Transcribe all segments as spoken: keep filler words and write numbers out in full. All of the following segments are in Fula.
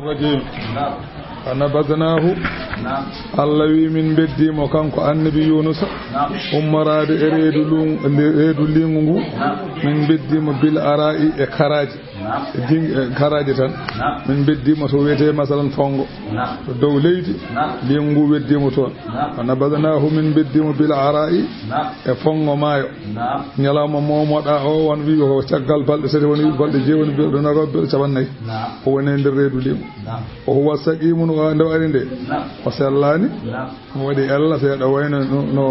الرجيم. نعم. فنبذناه. نعم. Allah wi min beddi mo kanko annabi Yunusa. نعم. Ummoraade e reedu lun-, reedu liingu ngu. نعم. Min beddi mo bil ara'i e karaaji. نعم. E jing-, e karaaji tan. نعم. Min beddi mo to wiyetee masalan fongo. نعم. To dow leydi. نعم. Liingu ngu weddi mo toon. نعم. فنبذناه, min beddi mo bil ara'i. نعم. E fongo maayo. نعم. Ñalawma moomoɗaa o, won wi'uɓe ko caggal balɗe tati, won wi'uɓe balɗe jeeɗi, won wi'uɓe balɗe nogas, balɗe cappanɗe nayi. نعم. O woni e nder reedu liingu. نعم. وهو سقيم, o nde o ari nde. نعم. O sellaani. نعم. O waɗi ella seeɗa, wayno no, no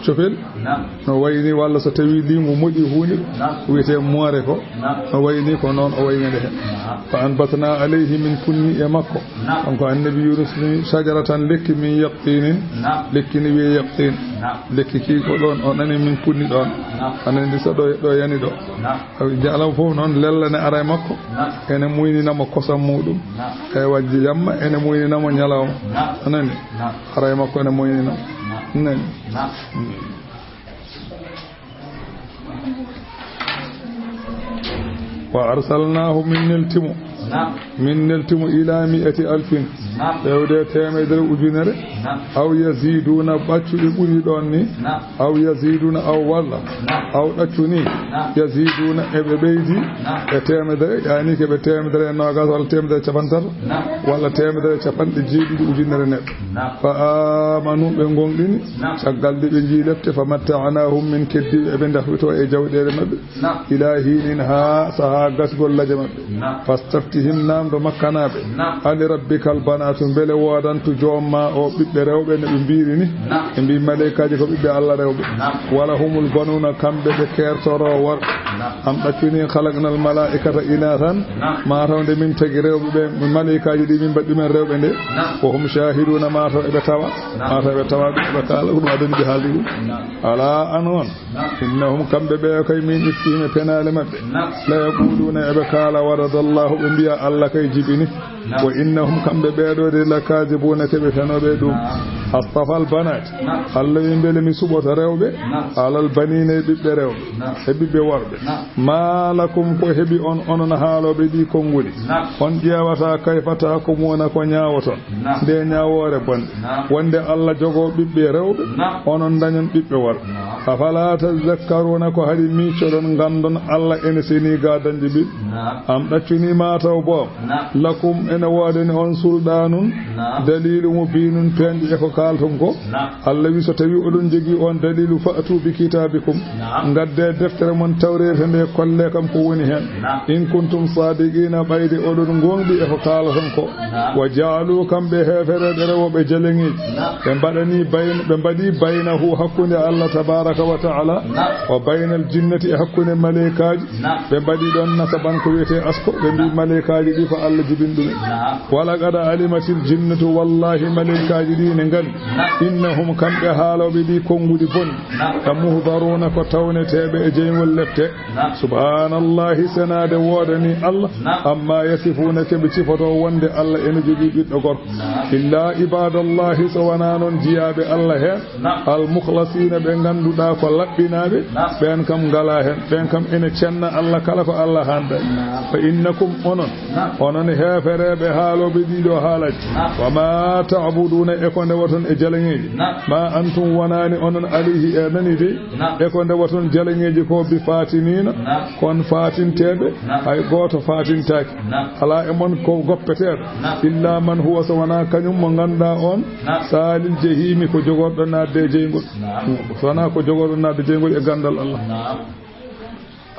cofel. نعم. No wayni walla so tawi liingu moɗi huunde. نعم. Wiyetee moore ko. نعم. No wayni ko noon o wayni nde heen. نعم. فأنبتنا عليه, min kunni e makko. نعم. Kanko annabi Yunus ni, شجرة, lekki, من يقطين. نعم. Lekki ni wiyee yaqtin. نعم. Lekki ki ko ɗoon o nani min kunni ɗoon. نعم. A nani ndi so ɗo, ɗo yani ɗo. نعم. Awi, ñalawma fof noon lella ne ara e makko. نعم. Ene muynina mo kosam muuɗum. نعم. Ewa, jamma ene muynina mo ñalawma. نعم. A nani? نعم. Ara e makko ene muynina mo. نعم. Nani? نعم. Mm. وأرسلناه, min nelti mo. نعم. Min nelti mo إلى مائة ألف. نعم. Fewde teemedere ujunere. نعم. أو يزيدون, ɓaccuɓe ɓuri ɗoon ni. نعم. أو يزيدون, aw walla. نعم. Aw ɗaccu ni. نعم. يزيدون, eɓe ɓeydi. نعم. E teemedere, yaani ko ɓe teemedere e noogas walla teemedere e cappanɗe tato. نعم. Walla teemedere e cappanɗe jeeɗiɗi ujunere neɗɗo. نعم. فآمنوا, ɓe ngoonɗini. نعم. Caggal nde ɓe njii lepte, فمتعناهم, min keddi ɓe, eɓe ndafwitoo e jawɗeele maɓɓe. نعم. إلى حين, haa sahaa gasgol laje maɓɓe. نعم. فاستفتهم, naamndo Makkanaaɓe. نعم. ألربك البنات, mbele woodantu joom maa o ɓiɓɓe rewɓe no ɓe mbiiri ni? نعم. Ɓe mbii maleykaaji ko ɓiɓɓe Allah rewɓe. نعم. ولهم البنون, kamɓe ɓe keertoroo worɓe. نعم. أم ɗaccu ni, خلقنا الملائكة إناثا, نعم. Maa taw nde min tagi rewɓe ɓe, maleykaaji ɗi min mbaɗi ɗumen rewɓe nde? نعم. وهم شاهدون, maa taw eɓe tawa. نعم. Maa taw eɓe tawa, ɓe, ɓe kaala ko ɗum adani ɓe haalde ɗum. نعم. ألا, aan oon. نعم. إنهم, kamɓe ɓe kay, من إفكهم, e penaale maɓɓe. نعم. ليقولون, eɓe kaala, ولد الله, ɓe mbiya Allah kay jibini. نعم. وإنهم, kamɓe ɓee ɗoo de, لكاذبون, ko ɓe fenooɓe ɗum. نعم. أصطفى البنات, نعم. Allah wi mbele mi suɓoto rewɓe, نعم. على البنين, e ɓiɓɓe rewɓe, نعم. E ɓiɓɓe worɓe. نعم. ما لكم, ko heɓi on, onon haalooɓe ɗii konguɗi? نعم. On ƴeewataa, كيف تحكمون, ko ñaawoton. Naam. Nde ñaawoore bonde. Naam. Wonde Allah jogoo ɓiɓɓe rewɓe, naam, onon ndañon ɓiɓɓe worɓe. Naam. أفلا تذكرون, ko haɗi miicoɗon, nganndon Allah ene senii gaa dañde ɓiɓɓe? Naam. Am ɗaccunii maa taw boom? Naam. لكم, ene woodani on, سلطان, naam, دليل مبين, peeñɗo e ko kaalton ko? Naam. Allah wi, so tawii oɗon njogii oon daliilu, فأتوا بكتابكم. Naam. Ngaddee deftere mon tawreeta nde, kollee kam ko woni heen. Naam. إن كنتم صادقين, ɓayde oɗon ngoongɗi e ko kaalaton ko. Naam. وجعلوا, kamɓe heefereeɓe rewooɓe jaleŋeeji. Naam. Ɓe mbaɗanii bayn-, ɓe mbaɗii بينه, hakkunde Allah tabaaraka wa ta'ala. Naam. وبين الجنة, e hakkunde maleykaaji. Naam. Ɓe mbaɗi ɗoon nasaban ko wiyetee asko, ɓe mbii maleykaaji ɗi ko Allah jibini ɗumen. Naam. ولقد علمت الجنة, wallaahi maleykaaji ɗi ne nganndi. Naam. إنهم, kamɓe haalooɓe ɗi konnguɗi bonɗi. Naam. لمحضرون, ko tawneteeɓe e jeyngol lepte. Naam. سبحان الله, senaade woodanii Allah. Naam. عما يصفون, ko ɓe cifotoo wonde Allah ene jogii ɓiɗɗo gorko. Naam. إلا عباد الله, so wonaa noon jiyaaɓe Allah heen. Naam. المخلصين, ɓe ngannduɗaa ko laɓɓinaaɓe, naam, ɓeen kam ngalaa heen, ɓeen kam ene cenna Allah kala ko Allah haanɗaani. Naam. فإنكم, onon, naam, onon heefereeɓe haalooɓe ɗii ɗoo haalaaji. Naam. وما تعبدون, e ko ndewoton e jaleŋeeji. Naam. ما أنتم, wonaani onon, عليه, e nani de, naam, e ko ndewoton jaleŋeeji ko, بفاتنين, naam, kon faatinteeɓe, naam, hay gooto faatintaaki. Naam. Alaa e mon ko goppeteeɗo. Naam. إلا من هو, so wonaa kañum mo ngannduɗaa oon, naam, صال الجحيم, ko jogorɗo naatde e jeyngol. Naam. So wonaa ko jogorɗo naatde e jeyngol e ganndal Allah. Naam.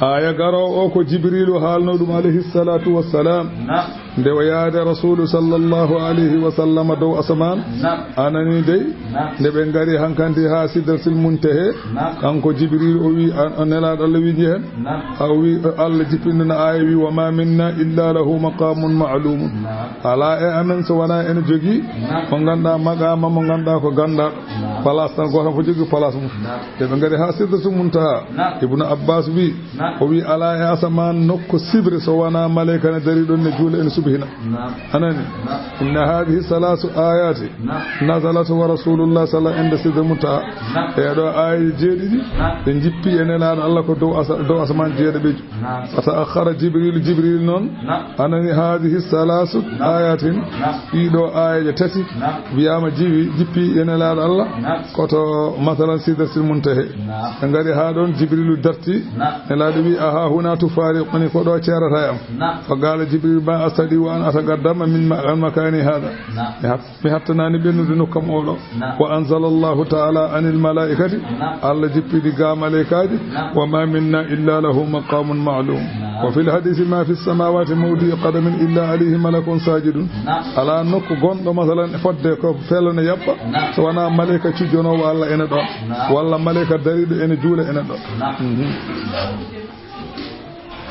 Aaya garoowo o ko Jibriilu haalnoo ɗum, alayhi salaatu wa salaam. Naam. Nde o yaade Rasuulu sallallahu alayhi wa sallam dow asamaan. Naam. A nanii dey? Naam. Nde ɓe ngari hankanti haa Sidratil Muntahe. Naam. Kanko Jibriilu o wi, a, a Nelaaɗo Allah wi njehen. Naam. A wi, Allah jippinɗo aaya wi, وما منا إلا له مقام معلوم. Naam. Alaa e amen so wonaa ene jogii, naam, mo ngannduɗaa maqaama, mo ngannduɗaa ko ganndaaɗo. Naam. Place tan gooto tan fof jogii place mum. Naam. Nde ɓe ngari haa Sidratul Muntaha, naam, Ibnu Abbas wi, naam, o wi alaa e asamaan nokku sibre so wonaa maleyka ne darii ɗoon ne juula ene suɓii. Hina. Naam. Anani. Naam. Inna hadhihi salasu ayati. Naam. Nazalat wa rasulullah sallallahu alaihi wasallam inda sidr muntaha. Naam. E ɗo aaye jeeɗiɗi. Naam. Ɗe jippi e Nelaaɗo Allah ko dow asa-, dow asamaan jeeɗiɗi. Naam. Fa ta'akhkhara Jibril, Jibril noon. Naam. Anani hadhihi salasu. Naam. Ayatin. Naam. Ɗiɗo aayeeje tati. Naam. Wiyama jiwi, jippi e Nelaaɗo Allah. Naam. Ko to masalan Sidratil Muntaha. Naam. Ɓe ngari haa ɗoon, Jibrilu darti. Naam. Nelaaɗo wi, "Aha huna tufariquni, ko ɗo ceerata e am." Naam. Fa qala Jibril, "Ma astati'u an ataqaddama min ma-, an makani hada." Naam. Mi hat-, mi hattanaani ɓennude nokkam oɗo. Naam. Wa anzala Allahu ta'ala anil malaikati. Naam. Allah jippidi ga malaikaaji. Naam. Wa ma minna illa lahu maqamun ma'lum. Naam. Wa fil hadisi ma fi samawati mawdi'u qadamin illa alayhi malakun sajidun. Naam. Ala nokku gonɗo masalan fodde ko felone yaɓɓa. Naam. So wona malaika cujjonowo Allah ene ɗo. Naam. Walla malaika dariɗo ene juula ene ɗo. Naam. Mhm.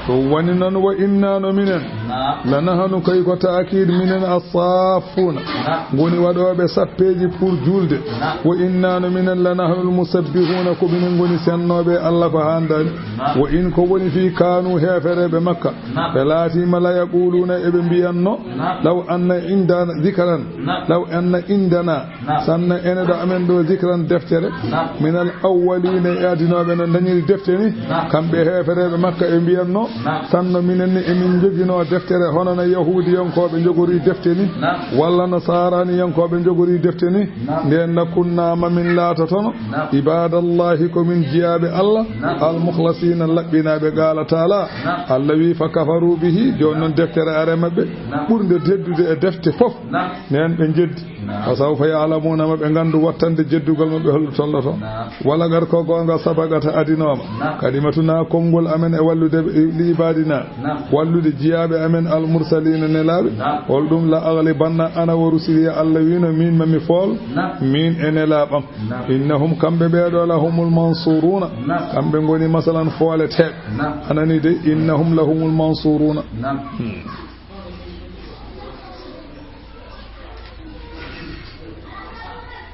Ɗum woni noon, wa inna no minen, naam, la nahanu kay ko taakid minen, assaafuna, naam, ngoni waɗooɓe sappeeji pour juulde. Naam. Wa inna no minen, la nahnul musabbihuna, ko minen ngoni sennooɓe Allah ko haandaani. Naam. Wa in ko woni fii kaanu heefereeɓe Makka, naam, ɓe laatiima la yaquluna eɓe mbiyanno, naam, law anna indana zikran, naam, law anna indana Naam. Sanna ene ɗo amen ɗo zikran deftere. Naam. Minal awwalina e adinooɓe no dañiri defte ni. Naam. Kamɓe heefereeɓe Makka ɓe mbiyatno. Naam. Sanno minen ni emin njoginoo deftere hono no Yahuudiyankooɓe njogori defte ni. Naam. Walla no Saaraniyankooɓe njogori defte ni. Naam. Ndeen na kunna ma min laatotono. Naam. Ibadallahi ko min jiyaaɓe Allah. Naam. Al mukhlasina laɓɓinaaɓe qaala taala. Naam. Allah wi fa kafaru bihi. Jooni noon deftere are maɓɓe. Naam. Ɓurnde teddude e defte fof. Naam. Ndeen ɓe njeddi. Naam. Wa sawfa ya'lamuna, ma ɓe nganndu wattande jeddugol maɓɓe holɗo tolloto. Naam. Wala gar ko goonga sabaqata adinooma. Naam. Kalimatuna konngol amen e wallude ɓe li ibadina. Naam. Wallude jiyaaɓe amen al mursalina nelaaɓe. Naam. Holɗum la aghlibanna ana wa rusuli Allah wino min ma mi fool. Naam. Min e nelaaɓam. Naam. Innahum kamɓe ɓeeɗo la humul mansuruna. Naam. Kamɓe ngoni masalan fooleteeɓe. Naam. Anani de innahum la humul mansuruna. Naam. Hmm.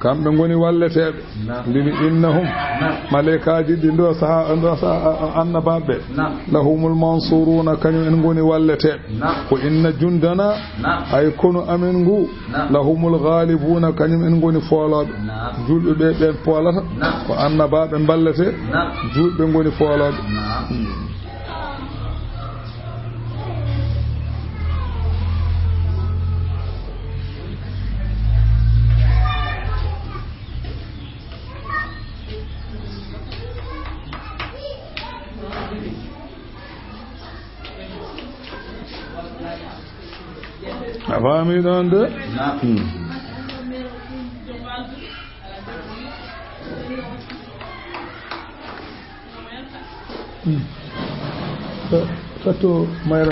Kamɓe ngoni walleteeɓe. Naam. Mbimi innahum. Naam. Malaykaaji ɗi ndo saha, ndo saha, a, a, annabaaɓe. Naam. Lahumul mansuruna, kañum en ngoni walleteeɓe. Naam. Ko inna jundana, naam, hay konu amen ngu, naam, lahumul ghalibuna, kañum en ngoni foolooɓe. Naam. Julɓe ɓe, ɓen poolata. Naam. Ko annabaaɓe mballete. Naam. Julɓe ngoni foolooɓe. Naam. Hmm. A faami ɗon de? Naam. Hmm. Hmm. Fatto mayra.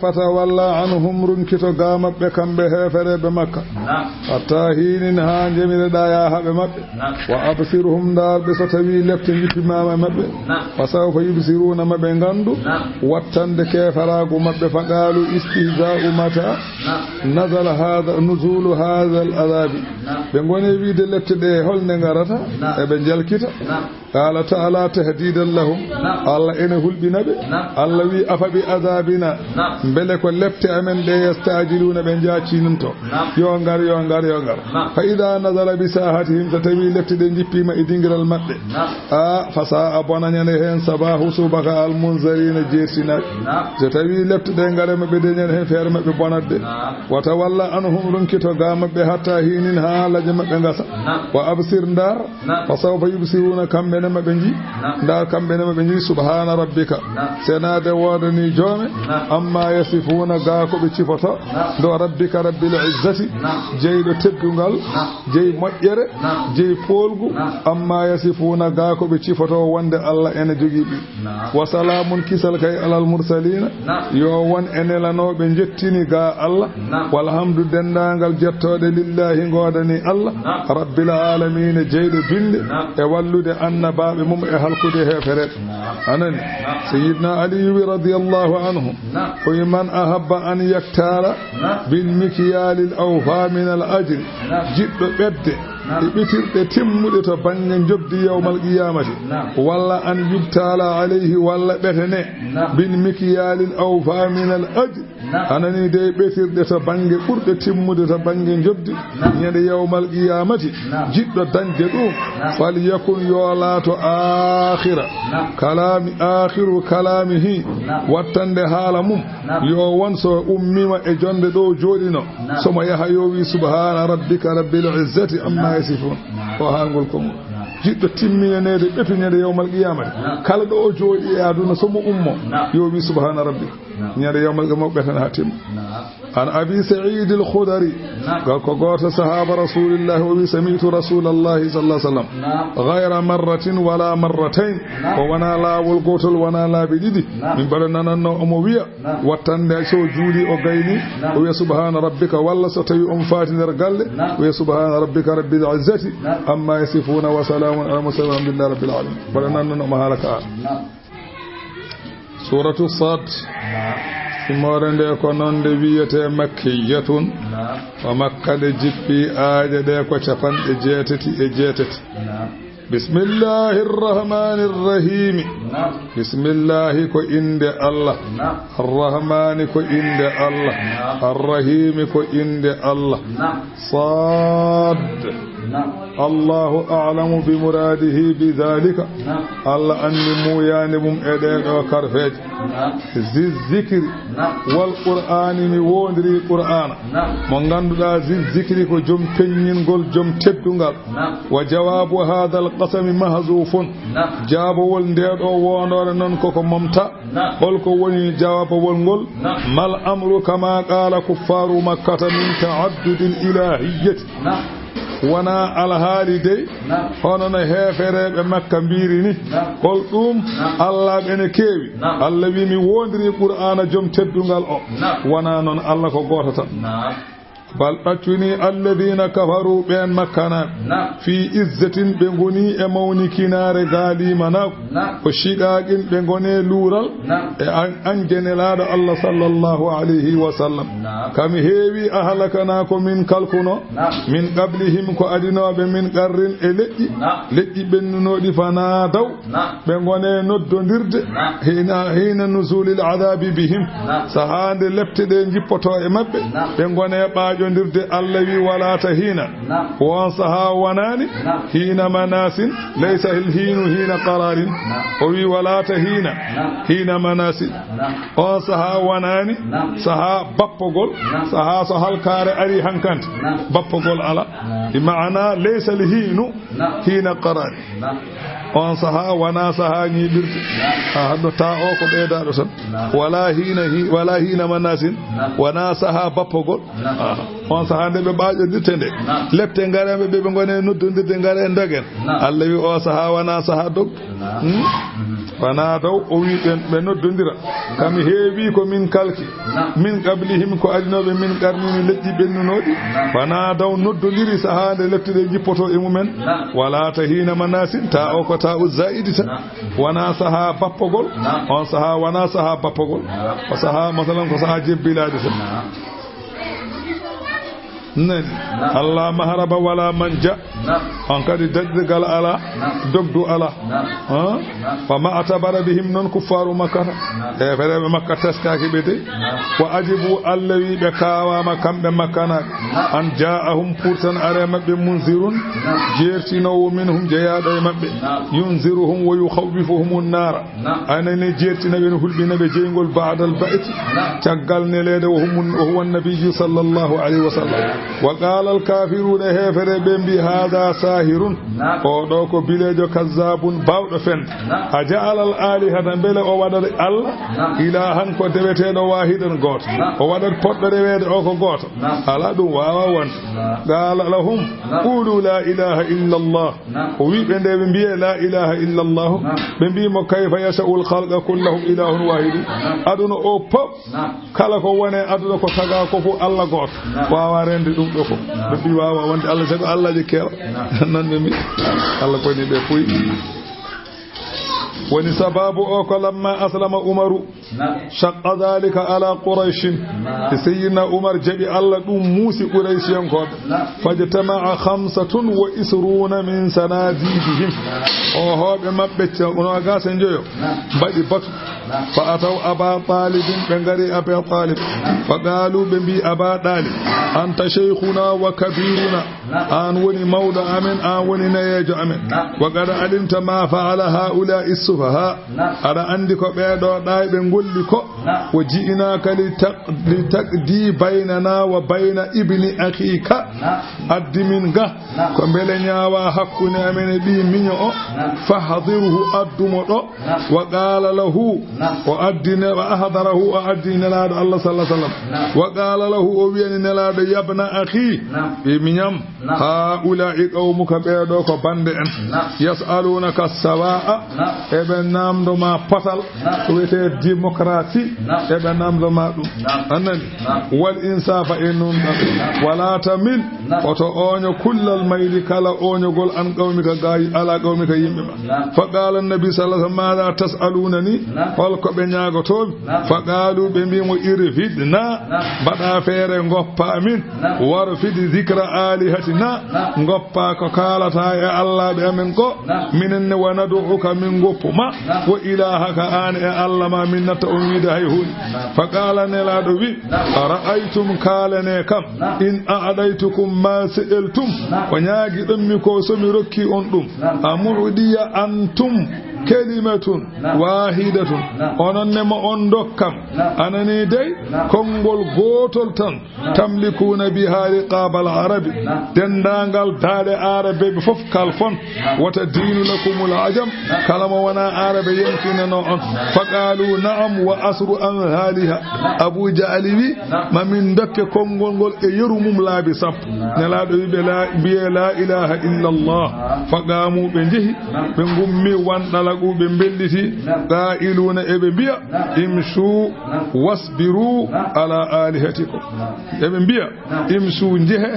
Fatawalla anhum, runkito ga maɓɓe kamɓe heefereɓe Makka. Naam. Hatta hiinin, haa njemireɗa yaa haɓe maɓɓe. Naam. Wa absirhum, ndaar ɓe so tawi lepte jippimaama e maɓɓe. Naam. Fa sawfa yubsiruna, ma ɓe ngandu. Naam. Wattande keefaraagu maɓɓe. Fa qaalu istihzaa'u mata. Naam. Nazala haadha, nuzulu haadha al adaabi. Naam. Ɓe ngoni wiide lepte ɗe holnde ngarata? Naam. Eɓe njalkita. Naam. Qaala ta'ala tahdidan lahum. Naam. Allah ene hulɓina ɓe. Naam. Allah wi afa bi adabina. Naam. Mbele ko lepte amen ɗe yastajiluna ɓe njaacinanto. Naam. Yo ngar, yo ngar, yo ngar. Naam. Fa ida nazala bi sahatihim, so tawi lepte ɗe jippima e dingiral maɓɓe. Naam. A fa sa a bona ñande hen sabahu subaka al munzarina jeertinaɓe. Naam. So tawi lepte ɗe ngare maɓɓe de ñande hen feere maɓɓe bonatde. Naam. Wa tawalla anhum, runkito ga maɓɓe hatta hinin ha laje maɓɓe ngasa. Naam. Wa absir ndar. Naam. Fa sawfa yubsiruna, kamɓe ne maɓe nji. Naam. Nda kamɓe ne maɓe nji. Subhana rabbika. Naam. Senade wodani joome. Naam. Amma yasifuna, ga ko ɓe cifoto. Naam. Do rabbika rabbil izzati. Naam. Jeyɗo teddungal. Naam. Jey moƴƴere. Naam. Jey poolgu. Naam. Amma yasifuna, ga ko ɓe cifoto wonde Allah ene jogii ɓe. Naam. Wa salamun, kisal kay, alal mursalina. Naam. Yo won e nelanooɓe jettini ga Allah. Naam. Walhamdu, denndaangal jettooɗe, lillahi, ngoodani Allah. Naam. Rabbil alamina, jeyɗo binde. Naam. E wallude annabaaɓe mum e halkude heefereɓe. Naam. Anani. Naam. Sayyidina Ali wi radiyallahu anhu. Naam. O wi man ahabba an yaktara. Naam. Bil mikyalil awfa min al ajri. Naam. Jiɗɗo ɓedde. e ɓetirɗe timmuɗe to bannge njoɓdi yawmal qiyamati, walla an yubtala alayhi, walla ɓetene, bin mikyalin awfa min al ajr, anani de ɓetirɗe to bannge ɓurɗe timmude to bannge njoɓdi, ñande yawmal qiyamati, jiɗɗo dañde ɗum, fal yakun, yo laato, akhira kalami, akhiru kalamihi, wattande haala mum, yo won so ummima e jonde ɗo jooɗino, somo yaha yo wi subhana rabbika rabbil izzati amma yasifun. O haalgol konngol. Jiɗɗo timminanede ɓetu ñande yawmal qiyamati. Kala ɗo o jooɗi e aduna somo ummo, yo wi subhana rabbika. Ñande yawmal qiyamati ɓetana ha timma. An Abi Sa'id al-Khudri, gal ko gooto sahaba Rasulillahi, o wi, sami'tu Rasulallahi sallallahu alaihi wasallam, ghayra marratin wala marratayn, o wona laawol gootol, wona laabi ɗiɗi, min mbaɗa nananno omo wiya, wattande so juuli o gayni, o wiya subhana rabbika, walla so tawi omo faati nder galle, o wiya subhana rabbika rabbil izzati amma yasifuna wa salamun ala mursalin walhamdulillahi rabbil alamin. Mbaɗa nananno omo haala ka. Suratu Sad. Simoore nde ko noon nde wiyetee makkiyatun. Ko Makka nde jippi, aaƴe ɗe ko capanɗe jeetati e jeetati. Bismillahi rrahmani rrahimi. Bismillahi ko innde Allah. Arrahmani ko innde Allah. Arrahimi ko innde Allah. Sad. Allahu a'lamu bi muradihi bi dhalika. Allah anndi muuyaande mum e ɗee ɗoo karfeeje. Zi zikri wal Qur'aani, mi woondirii Qur'aana. Mo ngannduɗaa, zi zikri ko jom peññingol, jom teddungal. Wa jawaabu haadhal qasami mahzuufun. Jaabowol ndee ɗoo woondoore noon koko momta. Hol ko woni jaabowol ngol? Mal amru kama qaala kuffaaru Makkata min ta'addudil ilaahiyyati. Wonaa alhaali dey, hono no heefereeɓe Makka mbiiri ni. Hol ɗum? Allaaɓe ene keewi. Allah wi, mi woondirii Qur'aana jom teddungal o. Wonaa noon, Allah ko gooto tan. Bal ɗaccunii alladhiina kafaruu, ɓeen Makkanaaɓe, fii izzatin, ɓe ngonii e mawnikinaare, gaa liimanaagu, o shiqaaqin, ɓe ngonee luural e an, an je Nelaaɗo Allah sallallahu alayhi wa sallam. Kam heewi, ahlakanaa, ko min kalkuno, min qablihim, ko adinooɓe, min qarnin, e leƴƴi, leƴƴi ɓennunooɗi, fanaadaw, ɓe ngone noddondirde, hiina, hiina nuzulil adaabi bihim, sahaa nde lepte ɗe njippoto e maɓɓe, ɓe ngone ɓaaƴondirde. Allah wi, wala tahiina, ko on sahaa wanaani, hiina manaasin, laysa al hiinu hiina qaraarin, o wi, wala tahiina, hiina manaasin, on sahaa wanaani, sahaa bappogol, sahaa so halkaare ari hankante, bappogol ala, bi maana laysa al hiinu hiina qaraarin. On sahaa wonaa sahaa ñiiɓirde. A haɗɗo taa o ko ɓeydaaɗo tan. Wala hiina hi-, wala hiina manaasin. Wonaa sahaa bappogol. Aha. On sahaa nde ɓe ɓaaƴondirte nde. Lepte ngareeɓe ɓe, ɓe ngone noddondirde, ngare ndogen. Allah wi o sahaa wonaa sahaa dog. Hmm? Fanaadaw, o wi ɓe, ɓe noddondira. Kam heewi ko min kalki. Min qablihim, ko adinooɓe min qarnin, leƴƴi ɓennunooɗi. Fanaadaw, noddondiri sahaa nde lepte ɗe njippoto e mumen. Wala tahiina manaasin, taa o ko taa u zaa'idi tan. Wonaa sahaa bappogol. On sahaa wonaa sahaa bappogol. Ko sahaa, masalan, ko sahaa jebbilaade tan. Nani? Allah mahraba wala manja. On kadi daɗirgal ala, dogdu ala. Ha? Fa ma atabara bihim, noon kuffaaru Makkata. Heefereeɓe Makka teskaaki ɓe dey. Wa ajibu, Allah wi ɓe kaawaama kamɓe Makkanaaɓe. An jaa'ahum, pour tan are maɓɓe, munzirun, jeertinoowo, minhum, jeyaaɗo e maɓɓe. Yunziruhum wa yukhawwifuhumun naara. A nani, jeertina ɓe, no hulɓina ɓe jeyngol, ba'dal ba'thi, caggal neleede, wa huwa, wa huwa nabiyyu sallallahu alayhi wa sallam. Wa qaala al kaafiruuna, heefere ɓe mbi, haadha saahirun, o ɗo ko bileejo, kazzaabun, baawɗo fende. A ja'ala al aalihata, mbele o waɗat Allah, ilaahan, ko deweteeɗo, waahidan, gooto, o waɗat poɗɗo reweede o ko gooto? Alaa, ɗum waawaa wonde. Qaala lahum, quulu laa ilaaha illa Allah. O wi ɓe nde ɓe mbiye laa ilaaha illa Allahu, ɓe mbi mo, kayfa yasha'ul khalqa kullahu ilahun wahidu. Aduna o pop, kala ko wone aduna ko taga ko fof Allah gooto. Waawaa rende ɗum ɗo fof. Ɓe mbi waawaa wonde Allah, sago Allah je keewa. Noon ɓe mbi, Allah koni ɓe puy. Woni sababu o ko lamma aslama Umaru, shaqqa dhalika ala Qurayshin. E Seyyidina Umar jaɓi Allah ɗum muusi Quraysiyankooɓe. Fajtama'a khamsatun wa isruna min sanadidihim. O hooɓe maɓɓe ca-, noogas e njoyo mbaɗi batu. Fa ataw Aba Talibin, ɓe ngari Aba Talib. Fa qalu, ɓe mbi Aba Talib, anta shaykhuna wa kabiruna. An woni mawɗo amen, an woni nayeejo amen. Wa qad alimta ma fa'ala ha'ula'i sufaha. Aɗa andi ko ɓeeɗo ɗayɓe ngolli ko. Wa ji'naka li taq-, li taqdi baynana wa bayna ibni akhika. Addi min ga ko mbele ñaawa hakkunde amen e ɓii miño o. Fahdirhu, addumo ɗo. Wa qala lahu, o addi ne-, wa ahdarahu, o addi Nelaaɗo Allah sallallahu alaihi wasallam. Wa qala lahu, o wiyani Nelaaɗo, yabna akhi, ɓii miñam, haula'i qawmuka, ɓeeɗo ko bande en. Yas'alunaka sawa'a, eɓe namdo ma potal, ko wiyetee démocratie, eɓe namdo ma ɗum. Annani? Wal insafa e nunɗal. Wala tamin, oto oño kullal mayli, kala oñogol, an qawmika, ga ala qawmika, yimɓe ma. Fa qala annabi sallallahu alaihi wasallam, mada tas'alunani, hol ko ɓe ñaagotoomi? Fa qalu, ɓe mbi mo, irfidna, mbaɗa feere, ngoppa amin, warfid zikra alihatina, ngoppa ko kaalata e Allah ɓe amen ko, minen ne, wa nad'uka, min ngoppu ma, wa ilahaka, an e Allah ma, min natta on wiide hay huunde. Fa qala, Nelaaɗo wi, ara'aytum, kaalane kam, in a'daytukum ma sa'altum, ko ñaagiɗon mi ko, so mi rokki on ɗum, a mu'diya antum kalimatun wahidatun, onon ne mo on dokkam, anani dey, konngol gootol tan, tamlikuna biha riqabal arabi, denndaangal daaɗe Aarabeeɓe fof kalfon, wata diinu lakumul ajam, kala mo wona Aarabe yonkinano on. Fa qalu, na'am, wa asru amhaliha. Abu Jahali wi, ma min dokke konngol ngol e yeru mum laabi sappo. Nelaaɗo wi ɓe, la, mbiye, la ilaha illa Allah. Fa qamu, ɓe njehi, ɓe ngummi, wan ɗalagu, ɓe mbelliti, qailuna, eɓe mbiya, imshu wasbiru ala alihatikum. Eɓe mbiya, imshu, njehe,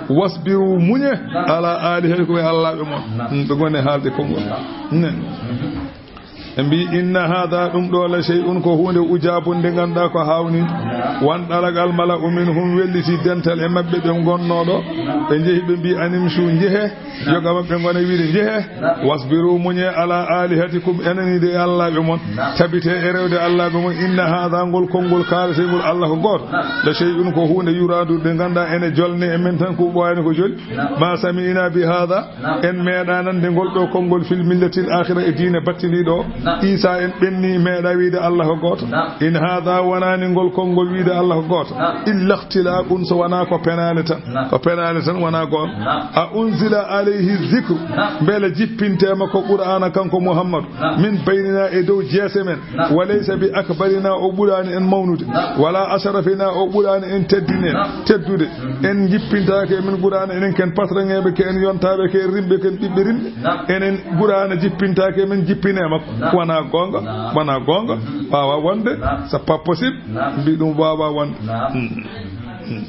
wasbiru, muñe, ala alihatikum, e allaaɓe mon. Mm, ɓe ngoni haalde konngol. Mm. Ɓe mbi, inna hadha, ɗum ɗo, la shay'un, ko huunde, ujabun, nde ngannduɗaa ko haawnii. Wan ɗalagal, mala'u minhum, welliti dental e maɓɓe ɓe ngonnooɗo. Ɓe njehi, ɓe mbi, animshu, njehe, yoga maɓɓe ngona wiide, njehe, wasbiru, muñe, ala alihatikum, enani de e allaaɓe mon, tabite e rewde allaaɓe mon, inna hadha, ngol konngol kaalateengol Allah ko gooto, la shay'un, ko huunde, yuradu, nde ngannduɗaa ene jolne e men tan, ko ɓooyaani ko joli, ma sami'na bi hadha, en meeɗaa nande ngol ɗo konngol fil millatil akhira, e diine battindiiɗo o. Isa en ɓenni meeɗaa wiide Allah ko gooto. In hadha, wonaani ngol konngol wiide Allah ko gooto, illa ikhtilaqun, so wonaa ko penaale tan. Ko penaale tan, wonaa goonga. A unzila alayhi dhikru, mbele jippinteema ko Qur'aana kanko Muhammadu, min baynina, e dow jeese men, wa laysa bi akbarina, o ɓuraani en mawnude, wala asharafina, o ɓuraani en teddine, teddude. En jippintaake e men Qur'aana, enen ken patraŋeeɓe, ke en yontaaɓe, ke en rimɓe, ken ɓiɓɓe rimɓe. Enen Qur'aana jippintaake e men, jippine e makko. Wonaa goonga, wonaa goonga, waawaa wonde, c'est pas possible, mbi ɗum waawaa wonde. Hmm. Hmm.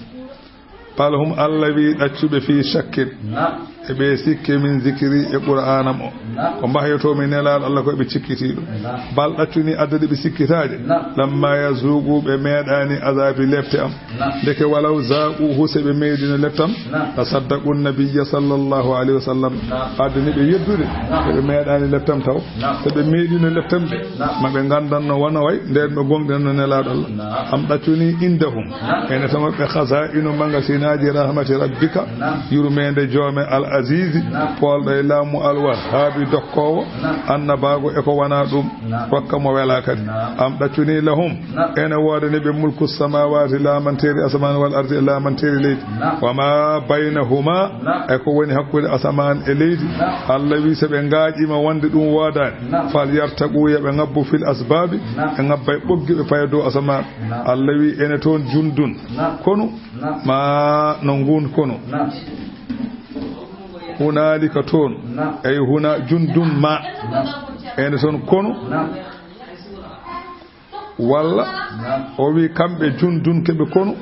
Bal hum, Allah wi, ɗaccuɓe, fii shakkin, eɓe sikke, min zikri, e Qur'aanam o. Ko mbahyotoomi Nelaaɗo Allah ko eɓe cikkiti ɗum. Bal, ɗaccuni, addani ɓe sikkitaaje. Lamma yazuqu, ɓe meeɗaani azaabi, lepte am. Ndeke walaw zaquhu, se ɓe meeɗino leptam, la saddaqu nabiyya sallallahu alayhi wa sallam, addani ɓe yeddude, ɓe meeɗaani leptam taw. So ɓe meeɗino leptamɓe, ma ɓe nganndanno wona way, nden ɓe goongɗinanno Nelaaɗo Allah. Am ɗaccuni indahum, ene to maɓɓe, khaza'inu, magasinaaji, rahmati rabbika, yurmeende Joome, al azizi, poolɗo e laamu, al wahhabi, dokkoowo annabaagu e ko wonaa ɗum, rokka mo welaa kadi. Am ɗaccuni lahum, ene woodani ɓe, mulku samawati, laamanteeri asamaan, wal ardi, e laamanteeri leydi, wa ma baynahuma, e ko woni hakkunde asamaan e leydi. Allah wi, so ɓe ngaaƴiima wonde ɗum woodaani, fal yartaqu, yo ɓe ngabbu, fil asbaabi, ɓe ngabba e ɓoggi, ɓe paya dow asamaan. Allah wi, ene toon jundun konu, ma no ngun konu. Hunaalika toon, ay huna jundun ma, ene toon konu. Walla o wi kamɓe jundun keɓe konu,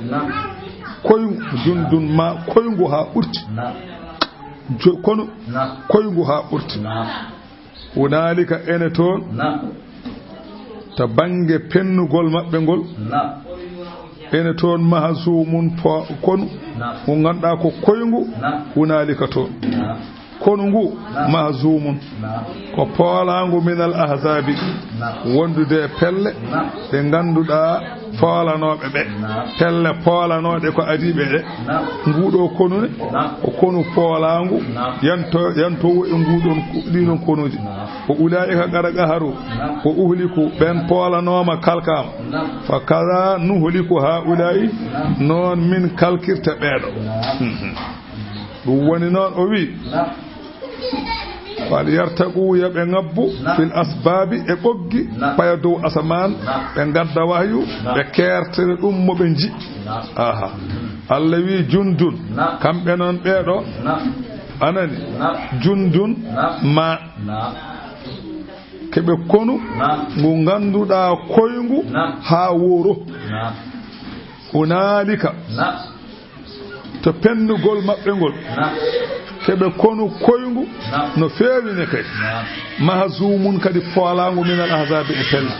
koyngu, jundun ma koyngu haa ɓurti. Jo-, konu koyngu haa ɓurti. Hunaalika, ene toon, Naam. To bannge pennugol maɓɓe ngol, Naam. ene toon mahzuumun po-, konu, Naam. mo ngannduɗaa ko koyngu, Naam. hunaalika toon. Naam. Konu ngu, Naam. mahzuumun, Naam. ko poolaangu minal ahzaabi, Naam. wondude e pelle, Naam. ɗe ngannduɗaa foolanooɓe ɓe. Naam. Pelle poolanooɗe ko adiiɓe ɗe. Naam. Nguɗo konu ne, Naam. ko konu poolaangu, Naam. yanto-, yantoowo e nguɗon, ɗiɗon konuuji. Naam. Wa ulaa'ika qad qaharu, Naam. wa uhliku, ɓen poolanooma, kalkaama. Naam. Fa kaza nuhliku haa'ulaa'i, Naam. noon min kalkirta ɓeeɗo. Naam. Mhm. Ɗum woni noon o wi, Naam. fal yartaqu, yo ɓe ngabbu, Naam. fil asbaabi, e ɓoggi, Naam. paya dow asamaan, Naam. ɓe ngadda wahyu, Naam. ɓe keertira ɗum mo ɓe nji. Naam. Aha. Allah wi jundun, Naam. kamɓe noon ɓeeɗo, Naam. anani, Naam. jundun Naam. ma, Naam. keɓe konu, Naam. ngu ngannduɗaa koyngu Naam. haa woro. Naam. Hunaalika, Naam. To pennugol maɓɓe ngol, Naam. keɓe konu koyngu Naam. no feewine kadi. Naam. Mahzuumun kadi foolaangu minal ahzaabi e pelle.